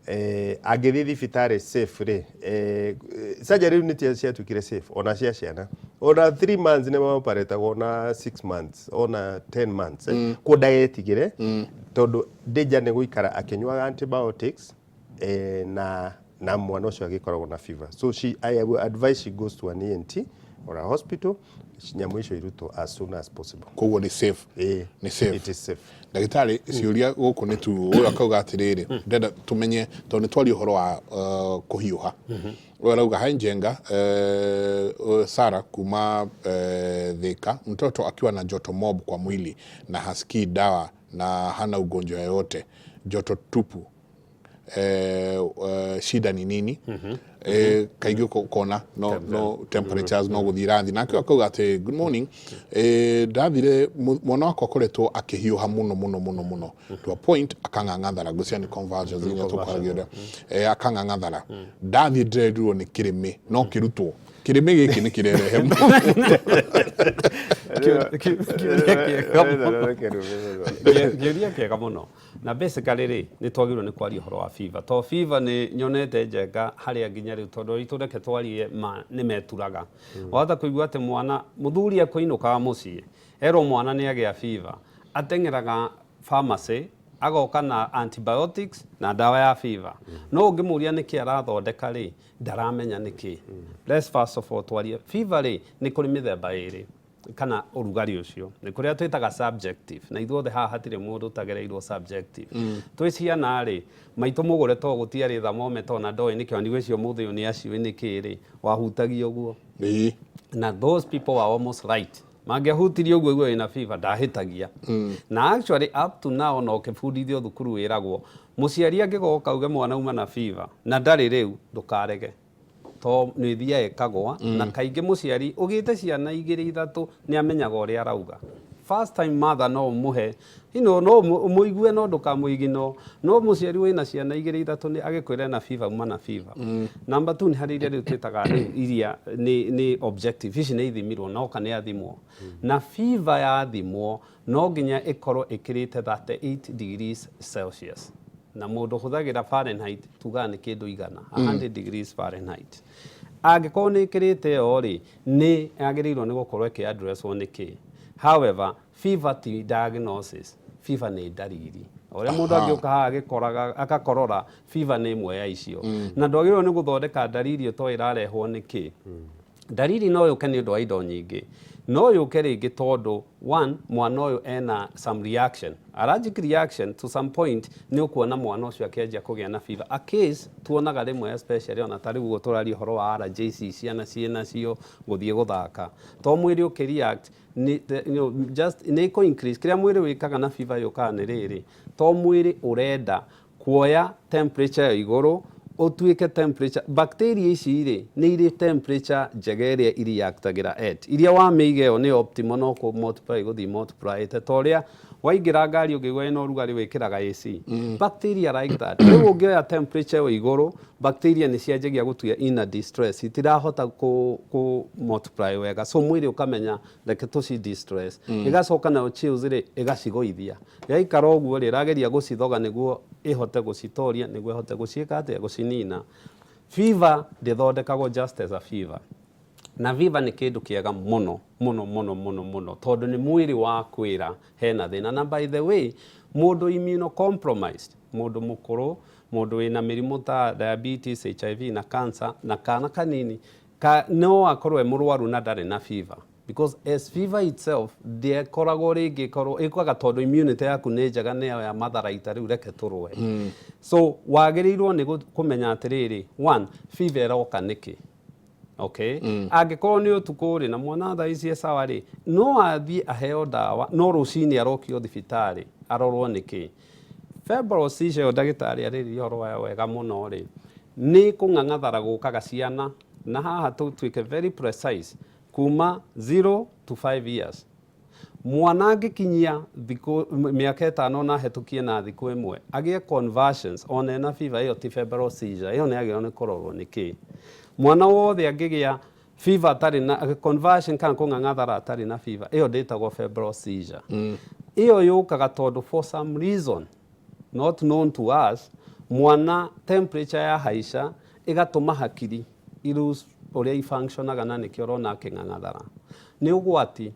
Angĩthiĩ thibitarĩ safe rĩ, surgery rĩu nĩ ciatuĩkire safe ona cia ciana, ona 3 months nĩ maoperatagwo, na 6 months, ona 10 months. Koguo ndagetigĩre tondũ danger nĩ gũikara akĩnyuaga antibiotics na mwana ũcio agĩkoragwo na fever. So I will advise she goes to an ENT or a hospital, nyamũ icio irutwo as soon as possible. Koguo nĩ safe? Ĩĩ. Nĩ safe. It is safe. Ndagĩtarĩ, ciũria gũkũ nĩ tu ũyũ akauga atĩrĩrĩ, ndenda tũmenye tondũ nĩ twaria ũhoro wa kũhiũha. Ũyũ arauga, "Hi Njenga, Sara kuma Thika, mtoto akiwa na joto mob kwa mwili na hasikii dawa na hana ugonjwa yoyote, joto tupu, shida ni nini?" Kaingĩ ũkona no temperatures no gũthiĩ irathi. Nake akauga atĩ, "Good morning, ndathire mwana wakwa akoretwo akĩhiũha mũno mũno mũno mũno to a point akang'ang'athara." Ngwĩciria nĩ convulsions iria tũkwaragia ũrĩa akang'ang'athara. "Ndathiĩ ndĩrerirwo nĩ kĩrĩmĩ no kĩrutwo. Kĩrĩmĩ gĩkĩ nĩ kĩrerehe?" Kĩũria kĩega mũno. Kĩũria kĩega mũno. Na basically rĩ, nĩ twagĩrĩirwo nĩ kwaria ũhoro wa fever to fever nĩ nyonete Njenga harĩa nginya rĩu, tondũ aitũ, reke twarie ma, nĩ meturaga. Wahota kũigua atĩ mwana mũthuri akũinũkaga mũciĩ erwo mwana nĩ agĩa fever, ateng'eraga pharmacy agoka na antibiotics na ndawa ya fever, no ũngĩmũria nĩkĩ arathondeka rĩ, ndaramenya nĩkĩ. Let's first of all twarie fever rĩ, nĩ kũrĩ mĩthemba ĩrĩ kana ũrugarĩ ũcio nĩ kũrĩa twĩtaga subjective, na ithuothe haha hatirĩ mũndũ ũtagereirwo subjective. Twĩ ciana rĩ, maitũ mũgũre to gũtiarĩ thermometer ona ndoĩ nĩkĩo ndigwĩciria ũmũthĩ ũyũ nĩ aciũĩ nĩkĩ rĩ, wahutagia ũguo na those people were almost right. Mangĩahutirie ũguo iguo wĩna fever, ndahĩtagia. Na actually up to now no ũkĩbundithio thukuru wĩragwo mũciari angĩgoka uge mwana uma na fever na ndarĩ rĩu, ndũkarege to nĩ ĩthiaga ĩkagwa. Na kaingĩ mũciari ũgĩte ciana igĩrĩ ithatũ nĩ amenyaga ũrĩa arauga. First time mother no ũmũhe no ũmũigue no ndũkamũigino, no mũciari wĩna ciana igĩrĩ ithatũ nĩ agĩkwĩra na fever, uma na fever. Number two, nĩ harĩ iria rĩu twĩtaga rĩu iria nĩ objective. Ici nĩ ithimirwo noka nĩ athimwo, na fever yathimwo no nginya ĩkorwo ĩkĩrĩte 38 degrees Celsius, na mũndũ ũhũthagĩra Fahrenheit tugaga nĩ kĩndũ 100, 100 degrees Fahrenheit. Angĩkorwo nĩ ĩkĩrĩte ĩyo rĩ, nĩ yagĩrĩirwo nĩ gũkorwo ĩkĩ addresswo nĩ kĩ. However, fever ti diagnosis, fever nĩ ndariri. Ũrĩa mũndũ angĩũka haha agĩkoraga agakorora, fever nĩ ĩmwe ya icio, na ndwagĩrĩirwo nĩ gũthondeka ndariri ũtoĩ ĩrarehwo nĩ kĩ. Ndariri no yũke nĩ ũndũ wa indo nyingĩ. No yũke rĩngĩ tondũ one, mwana ũyũ ena some reaction, allergic reaction. To some point nĩ ũkuona mwana ũcio akĩanjia kũgĩa na fever. A case tuonaga rĩmwe, especially ona ta rĩu ũguo tũraria ũhoro wa allergy ici ciana ciĩ nacio, gũthiĩ gũthaka to mwĩrĩ ũkĩreact nĩ just nĩ kũ increase. Kĩrĩa mwĩrĩ wĩkaga na fever yũkaga nĩ rĩrĩ, to mwĩrĩ ũrenda kuoya temperature ya igũrũ ũtuĩke temperature. Bacteria ici rĩ, nĩ irĩ temperature njega ĩrĩa ireactagĩra at iria wamĩiga ĩyo nĩ optimal, no kũ multiply gũthiĩ multiply ta ũrĩa waingĩra ngari ũngĩigua ĩna ũrugarĩ wĩkĩraga AC. Bacteria like that. Rĩu ũngĩoya temperature ĩyo igũrũ, bacteria nĩ cianjagia gũtuia ina distress, itirahota kũ multiply wega, so mwĩrĩ ũkamenya reke tũci distress. Ĩgacoka nayo chills rĩ, ĩgacigũithia. Yaikara ũguo rĩ, ĩrageria gũcithoga nĩguo ĩhote gũcitoria, nĩguo ĩhote gũciĩka atĩa, gũcinina. Fever ndĩthondekagwo just as a fever, na fever nĩ kĩndũ kĩega mũno mũno mũno mũno mũno tondũ nĩ mwĩrĩ wa kwĩra hena thĩna. Na by the way, mũndũ immunocompromised, mũndũ mũkũrũ, mũndũ wĩna mĩrimũ ta diabetes, HIV na cancer, na kana kanini ka, no akorwo e mũrwaru na ndarĩ na fever, because as fever itself ndĩkoragwo rĩngĩ ĩkorwo ĩkaga tondũ immunity yaku nĩ njega, nĩyo ya matharaita rĩu reke tũrũe. So wagĩrĩirwo nĩ kũmenya atĩrĩrĩ, one, fever ĩroka nĩkĩ? Okay, angĩkorwo nĩ ũtukũ rĩ, na mwana thaa ici e sawa rĩ, no athiĩ aheo ndawa, no rũcinĩ arokio thibitarĩ arorwo nĩkĩ. Febrile seizure ĩyo ndagĩtarĩ arĩrĩria ũhoro wayo wega mũno rĩ, nĩ kũng'ang'athara gũkaga ciana, na haha tũtuĩke very precise, kuma 0 to 5 years. Mwana angĩkinyia thikũ mĩaka 5 na ahetũkie na thikũ 1 agĩe convulsions ona ena fever, ĩyo ti febrile seizure, ĩyo nĩ yagĩrĩirwo nĩ kũrorwo nĩ kĩĩ. Mwana wothe angĩgĩa fever atarĩ na convulsion kana kũng'ang'athara atarĩ na fever, ĩyo ndĩtagwo febrile seizure. Ĩyo yũkaga tondũ for some reason not known to us, mwana temperature ya haica ĩgatũma hakiri i lose ũrĩa ifunctionaga na nĩkĩo ũrona akĩng'ang'athara. Nĩ ũgwati,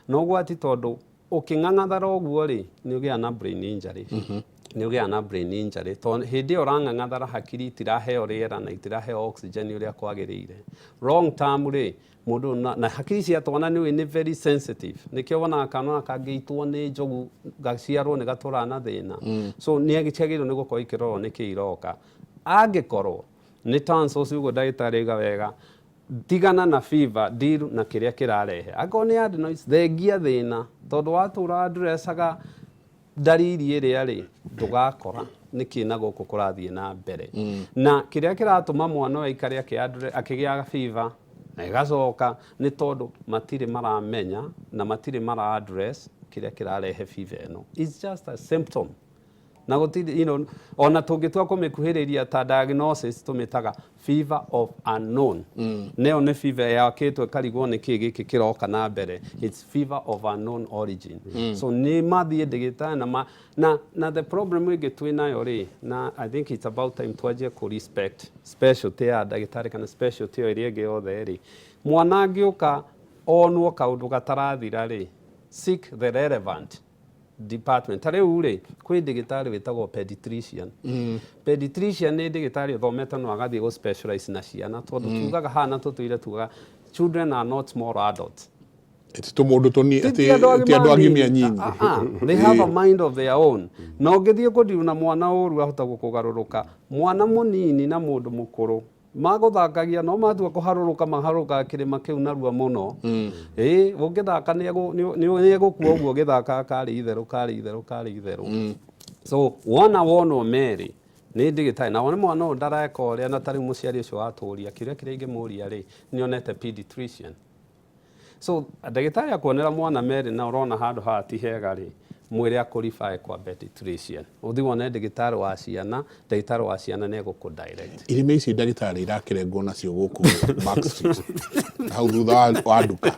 na ũgwati tondũ ũkĩng'ang'athara ũguo rĩ, nĩ ũgĩaga na brain injury. Nĩ ũgĩaga na brain injury tondũ hĩndĩ ĩyo ũrang'ang'athara hakiri itiraheo rĩera na itiraheo oxygen ũrĩa kwagĩrĩire. Long term rĩ, mũndũ na hakiri cia twana nĩ ũĩ nĩ very sensitive, nĩkĩo wonaga kana ona kangĩitwo nĩ njogu gaciarwo nĩ gatũraga na thĩna. So nĩ ciagĩrĩirwo nĩ gũkorwo ikĩrorwo nĩkĩ iroka. Angĩkorwo nĩ tonsils ũguo ndagĩtarĩ auga wega, tigana na fever, deal na kĩrĩa kĩrarehe. Angĩkorwo nĩ adenoids, thengia thĩna, tondũ watũra addressaga ndariri ĩrĩa rĩ, ndũgakora nĩkĩ na gũkũ kũrathiĩ na mbere. Na kĩrĩa kĩratũma mwana ũyũ aikare akĩgĩaga fever na ĩgacoka nĩ tondũ matirĩ maramenya na matirĩ mara address kĩrĩa kĩrarehe fever ĩno. It's just a symptom. Na gũtirĩ, ona tũngĩtua kũmĩkuhĩrĩria ta diagnosis tũmĩtaga fever of unknown. Nĩyo nĩ fever yakĩtwo ĩkarigwo nĩ kĩĩ gĩkĩ kĩroka na mbere. It's fever of unknown origin. So nĩ mathiĩ ndagĩtarĩ na, ma, na, na the problem ĩngĩ twĩ nayo rĩ, na I think it's about time twanjie kũ respect specialty ya ndagĩtarĩ kana specialty ĩyo ĩrĩa ĩngĩ yothe rĩ. Mwana angĩũka onwo kaũndũ gatarathira rĩ, seek the relevant department. Ta rĩu rĩ, kwĩ ndagĩtarĩ wĩtagwo pediatrician. Pediatrician nĩ ndagĩtarĩ ũthomete no agathiĩ gũ specialize na ciana, tondũ tugaga haha na tũtũire tugaga children are not small adults. Ti tũmũndũ tũni Ti ti andũ agima anyinyi. They have a mind of their own. Na ũngĩthiĩ kũdeal na mwana ũru ahota gũkũgarũrũka. Mwana mũnini na mũndũ mũkũrũ magũthakagia no matua kũharũrũka maharũrũkaga kĩrĩma kĩu narua mũno. Ĩĩ, ũngĩthaka nĩ egũkua ũguo ũgĩthakaga karĩ itherũ karĩ itherũ karĩ itherũ. So wona wonwo merĩ nĩ ndagĩtarĩ na wone mwana ũyũ ndareka ũrĩa, na tarĩu mũciari ũcio watũria kĩũria kĩrĩa ingĩmũria rĩ, nĩ onete pediatrician. So ndagĩtarĩ akuonera mwana merĩ na ũrona handũ haha ti hega rĩ, mwĩre akũrefer kwa pediatrician. Ũthiĩ wone ndagĩtarĩ wa ciana, ndagĩtarĩ wa ciana nĩ egũkũ direct. Irĩma ici ndagĩtarĩ irakĩrengwo nacio gũkũ Back Street hau thutha wa nduka,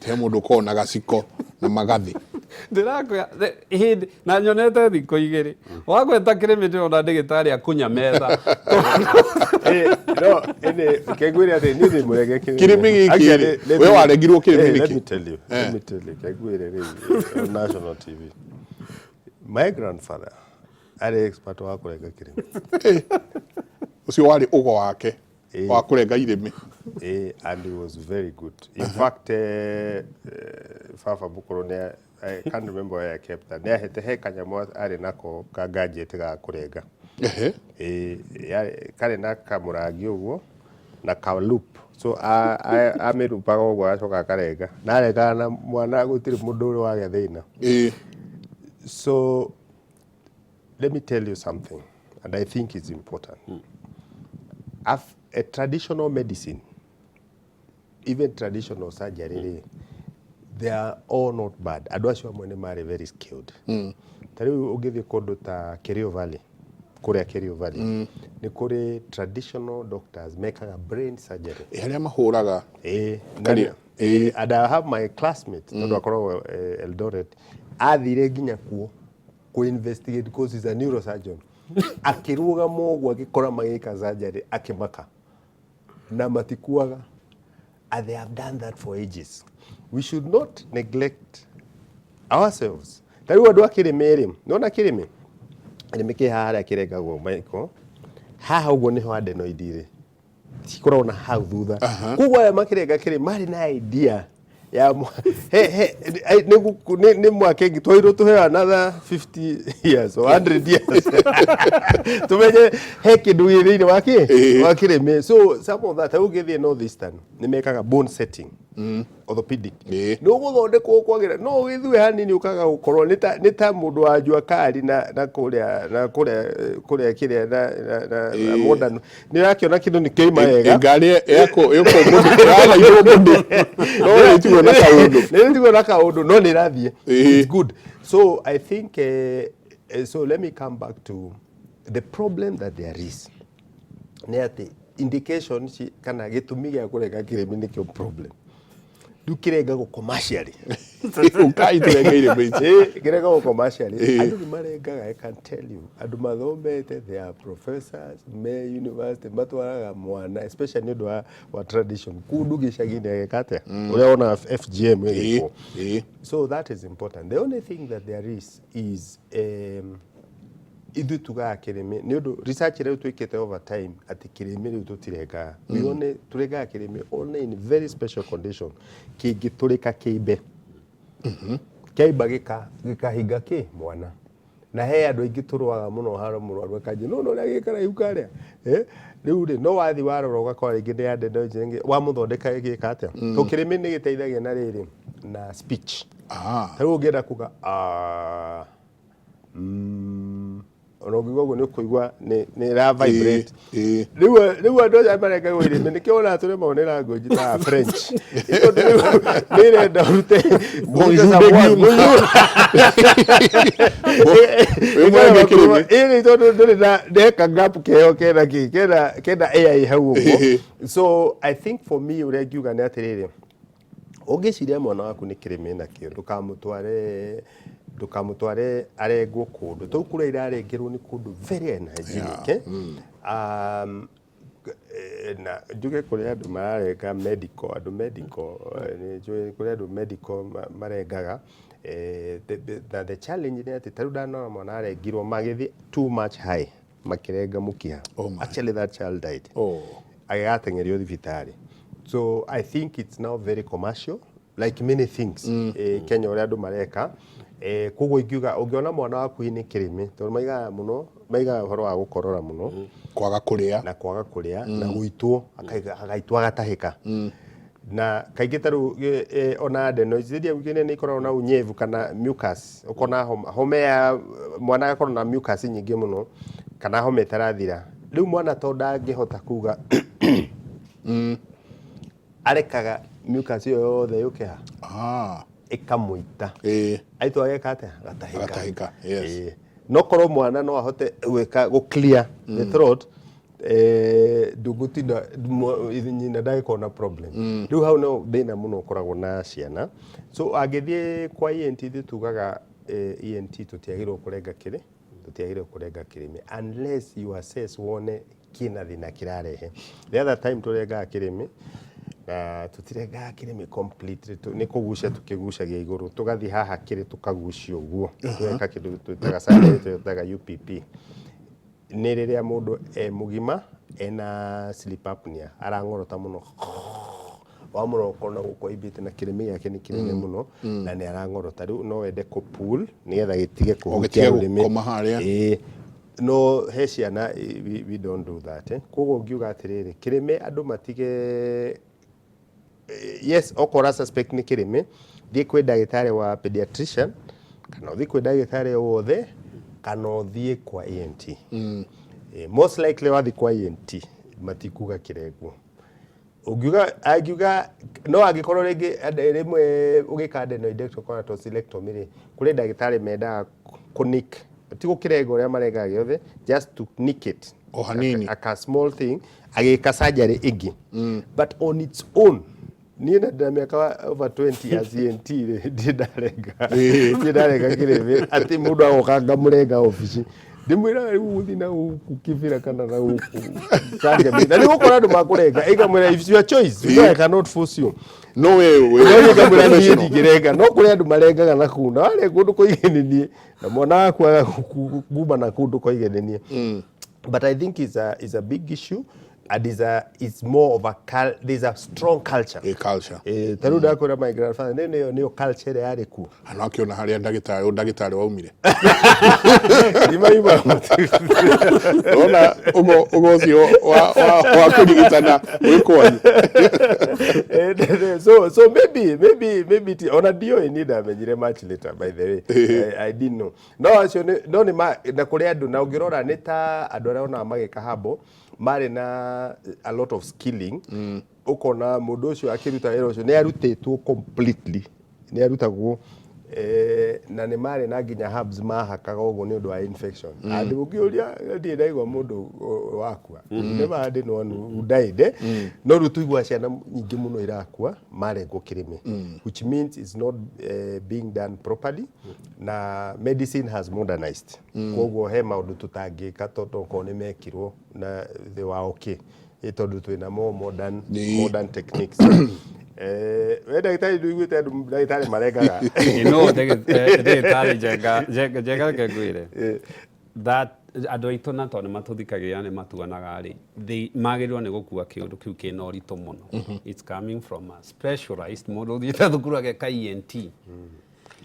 he mũndũ ũkoragwo na gaciko na magathĩ. Ndĩrakwĩra hĩndĩ na nyonete thikũ 2 wagweta kĩrĩmĩ ndĩrona ndagĩtarĩ akunya metha. No ĩnĩ kengwĩre atĩ niĩ ndĩ mũrenge kĩrĩmĩ. Kĩrĩmĩ gĩkĩ rĩ, we warengirwo kĩrĩmĩ nĩkĩ? Let me tell you, let me tell you, kengwĩre rĩu on national TV. My grandfather arĩ expert wa kũrenga kĩrĩmĩ. Ũcio warĩ ũgo wake wa kũrenga irĩmĩ. And he was very good. In fact, baba mũkũrũ nĩ, I can't remember where I kept that. Nĩ ahete he kanyamũ arĩ nako ka gadget ga kũrenga. Karĩ na kamũrangi ũguo na ka loop. So amĩrupaga ũguo agacoka akarenga. Na arengaga na mwana gũtirĩ mũndũ ũrĩ wagĩa thĩna. So let me tell you something, and I think it's important. A traditional medicine, even traditional surgery, they are all not bad. Andũ acio amwe nĩ marĩ very skilled. Ta rĩu ũngĩthiĩ kũndũ ta Kerio Valley, kũrĩa Kerio Valley, nĩ kũrĩ traditional doctors mekaga brain surgery. Harĩa mahũraga. And I have my classmate, tondũ akoragwo Eldoret, athire nginya kuo kũ investigate because he's a neurosurgeon. Akĩrũgama ũguo agĩkora magĩka surgery akĩmaka na matikuaga, and they have done that for ages. We should not neglect ourselves. Ta rĩu andũ a kĩrĩmĩ rĩ, nĩwona kĩrĩmĩ kĩrĩmĩ kĩ haha harĩa kĩrengagwo Michael, haha ũguo nĩho adenoid rĩ cikoragwo na hau thutha. Koguo aya makĩrenga kĩrĩ marĩ na idea ya nĩ mwaka ĩngĩ twagĩrĩirwo tũheo another 50 years or 100 years tumenye he kĩndũ gĩ thĩinĩ wa kĩ wa kĩrĩmĩ. So some of that, ũngĩthiĩ North Eastern nĩ mekaga bone setting. Orthopedic nĩ ũgũthondekwo kwagĩra, no ũgĩthue hanini ũkaga gũkorwo nĩ ta mũndũ wa jua kali na kũrĩa na kũrĩa kũrĩa kĩrĩa na modern nĩ ũrakĩona kĩndũ nĩ kĩoima wega. Ngari yako yoko mũndũ yarairwo mũndũ no ĩtigwo na kaũndũ. Nĩ ĩtigwo na kaũndũ, no nĩ ĩrathiĩ. It's good. So I think so let me come back to the problem that there is, nĩ atĩ indication kana gĩtũmi gĩa kũrenga kĩrĩmĩ nĩkĩo problem. Rĩu kĩrengagwo commercially. Ũkai tũrenge irĩmĩ ici. Ĩ, kĩrengagwo commercially. Andũ nĩ marengaga. I can tell you, andũ mathomete, they are professors me university, matwaraga mwana especially nĩ ũndũ wa tradition kũndũ gĩcagi-inĩ, ageka atĩa ũrĩa wonaga FGM ĩgĩkwo. So that is important. The only thing that there is ithuĩ tugaga kĩrĩmĩ nĩ ũndũ research rĩu twĩkĩte over time atĩ kĩrĩmĩ rĩu tũtirengaga. We only tũrengaga kĩrĩmĩ only in very special condition, kĩngĩtũrĩka kĩimbe, kĩaimba gĩkahinga kĩ mwana, na he andũ aingĩ tũrwaga mũno haro mũrwaru akanjia no ũrĩa gĩkaraihu karĩa. Eh, rĩu rĩ, no wathi warora ũgakora rĩngĩ nĩ adenoids, rĩngĩ wamũthondeka ĩgĩka atĩa, to kĩrĩmĩ nĩ gĩteithagia na rĩrĩ na speech. Ta rĩu ũngĩenda kuga "Ah", ona ũngiuga ũguo nĩ ũkũigua nĩ ĩra vibrate. Rĩu andũ aya marengagwo irĩmĩ nĩkĩo wonaga tũremagwo nĩ language ta ya French, tondũ rĩu nĩ ĩrenda ũrute Bonjour, bonjour. Wĩ mũrenge kĩrĩmĩ. Ĩĩ, tondũ ndũrĩ na ndeka gap keho kena kĩ kena AI hau ũguo. So I think for me, ũrĩa ngiuga nĩ atĩrĩrĩ, ũngĩciria mwana waku nĩ kĩrĩmĩ nakĩo, ndũkamũtware arengwo kũndũ tũu kũrĩa irarengerwo, nĩ kũndũ very unhygienic, eh? Na njuge kũrĩ andũ mararenga medical, andũ medical, nĩ njũĩ kũrĩ andũ medical marengaga. Na the challenge nĩ atĩ tarĩu ndanona mwana arengirwo magĩthiĩ too much high, makĩrenga mũkiha. Oh my. Actually that child died. Oh. Agĩgateng'erio thibitarĩ. So I think it's now very commercial, like many things Kenya ũrĩa andũ mareka. Koguo ingiuga ũngĩona mwana waku hihi nĩ kĩrĩmĩ, tondũ maigaga mũno, maigaga ũhoro wa gũkorora mũno, kwaga kũrĩa, na kwaga kũrĩa, na gũitwo, agaitwo agatahĩka, na kaingĩ ta rĩu ona adenoids iria ingĩ nĩ ikoragwo na unyevu kana mucus, ũkona homa, homa ya mwana agakorwo na mucus nyingĩ mũno kana homa ĩtarathira. Rĩu mwana to ndangĩhota kuga, arekaga mucus ĩyo yothe yũke ha ĩkamũita. Aitwo ageka atĩa? Agatahĩka. Agatahĩka, yes. Ĩĩ. No korwo mwana no ahote gwĩka gũ clear the throat, ndũgũtinda nyina ndagĩkorwo na problem. Rĩu hau no thĩna mũno ũkoragwo na ciana. So angĩthiĩ kwa ENT, ithuĩ tugaga ENT tũtiagĩrĩirwo kũrenga kĩrĩ tũtiagĩrĩirwo kũrenga kĩrĩmĩ unless you assess wone kĩna thĩna kĩrarehe. The other time tũrengaga kĩrĩmĩ, na tũtirengaga kĩrĩmĩ completely, nĩ kũgucia tũkĩgucagia igũrũ, tũgathiĩ haha kĩrĩ tũkagucia ũguo, tũgeka kĩndũ twĩtaga surgery twĩtaga UPP. Nĩ rĩrĩa mũndũ e mũgima ena sleep apnea, arang'orota mũno, wamũrora ũkona gũkũ aimbĩte na kĩrĩmĩ gĩake nĩ kĩnene mũno na nĩ arang'orota. Rĩu no wende kũ pull nĩgetha gĩtige kũhutia gĩtige rũrĩmĩ. Gũkoma harĩa. Ĩĩ, no he ciana we don't do that, eh. Koguo ngiuga atĩrĩrĩ, kĩrĩmĩ andũ matige, yes, okorwo suspect nĩ kĩrĩmĩ, thiĩ kwĩ ndagĩtarĩ wa pediatrician kana ũthiĩ kwĩ ndagĩtarĩ o wothe kana ũthiĩ kwa ENT. Most likely wathiĩ kwa ENT matikuga kĩrengwo. Ũngiuga angiuga no angĩkorwo rĩngĩ rĩmwe ũgĩka adenoidectomy kana tonsillectomy rĩ, kũrĩ ndagĩtarĩ mendaga kũnick, ti gũkĩrenga ũrĩa marengaga gĩothe, just to nick it O hanini. Aka small thing agĩka surgery ĩngĩ. But on its own, niĩ na ndĩna mĩaka over 20 as ENT rĩ, ndirĩ ndarenga kĩrĩmĩ atĩ mũndũ agoka ngamũrenga obici, ndĩmwĩraga rĩu gũthiĩ na gũkũ kĩbĩra kana na gũkũ Kangemi, na nĩ gũkora andũ makũrenga, ĩkamwĩra, "It's your choice. I cannot force you." No we No niĩ ngamwĩra niĩ ndingĩrenga, no kũrĩ andũ marengaga na kũu, na warenga ũndũ koige nĩ niĩ na mwana waku aga kuma na kũu ndũkoige nĩ niĩ. But I think it's a big issue. And is a, it's more of a cul, there's a strong culture. A culture. Eh, ta rĩu ndakwĩra my grandfather nĩ nĩyo nĩyo culture ĩrĩa yarĩ kuo. Ano akĩona harĩa ndagĩtarĩ ũndagĩtarĩ waumire. Imaima. Ona ũgo ũgo ũcio wa wa wa kũrigitana wĩ kwanyu. Eh, so so maybe maybe maybe ti ona ndiũĩ niĩ ndamenyire much later by the way. I didn't know. No acio nĩ no nĩ ma na kũrĩ andũ na ũngĩrora nĩ ta andũ arĩa onaga magĩka habo marĩ na a lot of skilling ũkona mũndũ ũcio akĩruta wĩra ũcio nĩ arutĩtwo completely nĩ arutagwo eh, na nĩ marĩ na nginya herbs mahakaga ũguo nĩ ũndũ wa infection and ũngĩũria ndirĩ ndaigua mũndũ wakua nĩ ma ndĩ no who died eh? No rĩu tũigua ciana nyingĩ mũno irakua marengwo kĩrĩmĩ which means it's not being done properly na medicine has modernized koguo he maũndũ tũtangĩka tondũ okorwo nĩ mekirwo na they were okay ĩ tondũ twĩna more modern, modern techniques. Eh, we ndagĩtarĩ ndũiguĩte andũ ndagĩtarĩ marengaga? No ndagĩtarĩ Njenga Njenga Njenga reke ngwĩre that andũ aitũ na tondũ nĩ matũthikagĩrĩria nĩ matuonaga rĩ they magĩrĩirwo nĩ gũkua kĩũndũ kĩu kĩna ũritũ mũno. It's coming from a specialized mũndũ ũthiĩte thukuru ageka ENT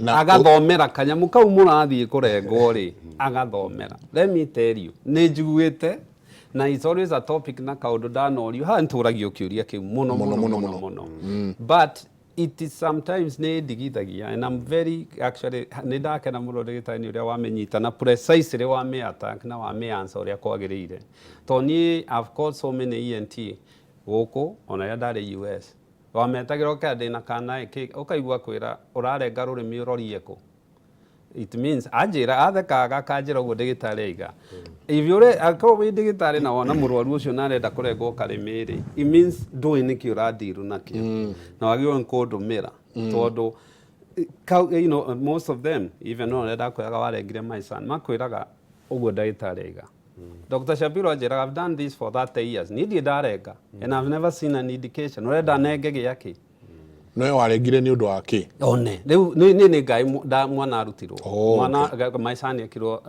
Na agathomera kanyamũ kau mũrathiĩ kũrengwo rĩ agathomera. Let me tell you, nĩ njiguĩte na it's always a topic na kaũndũ ndanorio haha nĩtũragio kĩũria kĩu mũno mũno mũno mũno mũno mũno. Mũno, but it is sometimes nĩ ndigithagia and I'm very actually nĩ ndakena mũno ndagĩtarĩ nĩ ũrĩa wamĩnyita na precisely wamĩ attack na wamĩ answer ũrĩa kwagĩrĩire tondũ niĩ I've called so many ENT gũkũ ona rĩrĩa ndarĩ US wametagĩra ũkera ndĩna kana ĩ ũkaigua kwĩra ũrarenga rũrĩmĩ ũrorie kũ. It means anjĩra athekaga akanjĩra ũguo ndĩgĩtarĩ aiga if you ũre akorwo wĩ ndĩgĩtarĩ na wona mũrwaru ũcio na arenda kũrengwo karĩmĩ rĩ, it means ndũĩ nĩkĩ ũrandiru nakĩo na wagĩrĩirwo nĩ kũndũmĩra tondũ most of them even no ũrĩa ndakwĩraga warengire my son makwĩraga ũguo ndagĩtarĩ aiga. Dr. Shapiro anjĩraga, "I've done this for 30 years, niĩ ndirĩ ndarenga and I've never seen an indication." Ũrenda nenge gĩakĩ? Nowe warengire nĩ ũndũ wa kĩ? One rĩu nĩ nĩ ngai mwana arutirwo Oh, mwana my son ekirwo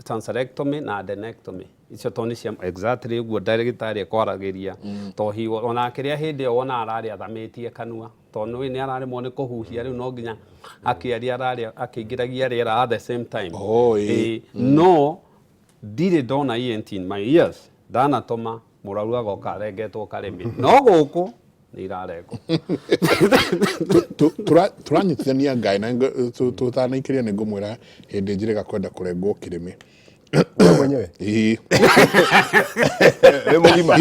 tonsillectomy na adenectomy icio to nĩ cia exactly ũguo ndagĩtarĩ ekwaragĩria to he ona akĩrĩa hĩndĩ ĩyo wona ararĩa athamĩtie kanua tondũ nĩ araremwo nĩ kũhuhia rĩu no nginya akĩaria ararĩa akĩingĩragia rĩera at the same time. Oh, ĩĩ. Ĩĩ, no ndirĩ ndona ENT in my years ndanatũma mũrwaru agoka arengetwo karĩmĩ no gũkũ nĩ irarengwo. Tũranyitithania ngai na tũtanaikĩria nĩ ngũmwĩra hĩndĩ njĩrĩga kwenda kũrengwo kĩrĩmĩ. Wewe mwenyewe? Ĩĩ. Wĩ mũgima?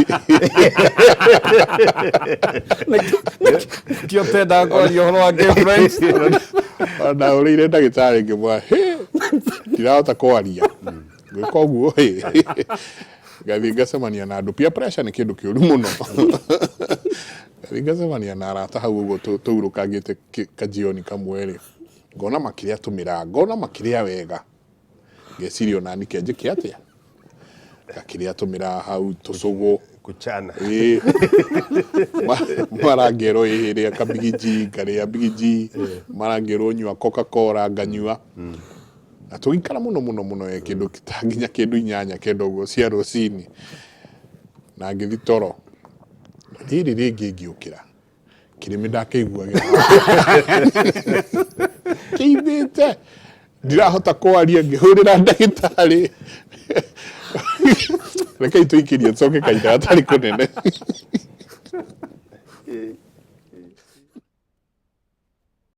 Kĩo tendaga kwaria ũhoro wa girlfriends. Ndahũrĩire ndagĩtarĩ ngĩmwĩra, "Hĩ, ndirahota kwaria gwĩka ũguo ĩ." Ngathiĩ ngacemania na andũ, peer pressure nĩ kĩndũ kĩũru mũno. Ngathiĩ ngacemania na arata hau ũguo tũurũkangĩte kajioni kamwe rĩ, ngona makĩrĩa tũmĩraa, ngona makĩrĩa wega, ngeciria onani ke njĩke atĩa, ngakĩrĩa tũmĩraa hau tũcũgũ kuchana. Ĩĩ. Marangerwo ĩĩ rĩa kabigiji, ngarĩa bigiji, marangerwo nyua Coca Cola, nganyua na tũgĩikara mũno mũno mũno ĩ kĩndũ ta nginya kĩndũ 8 9 ũguo cia rũcinĩ na ngĩthi toro. Rĩrĩ rĩngĩ ngĩũkĩra kĩrĩmĩ ndakĩiguagĩra kĩimbĩte ndirahota kwaria ngĩhũrĩra ndagĩtarĩ. Rekei tũikĩrie tũcoke kahinda gatarĩ kũnene.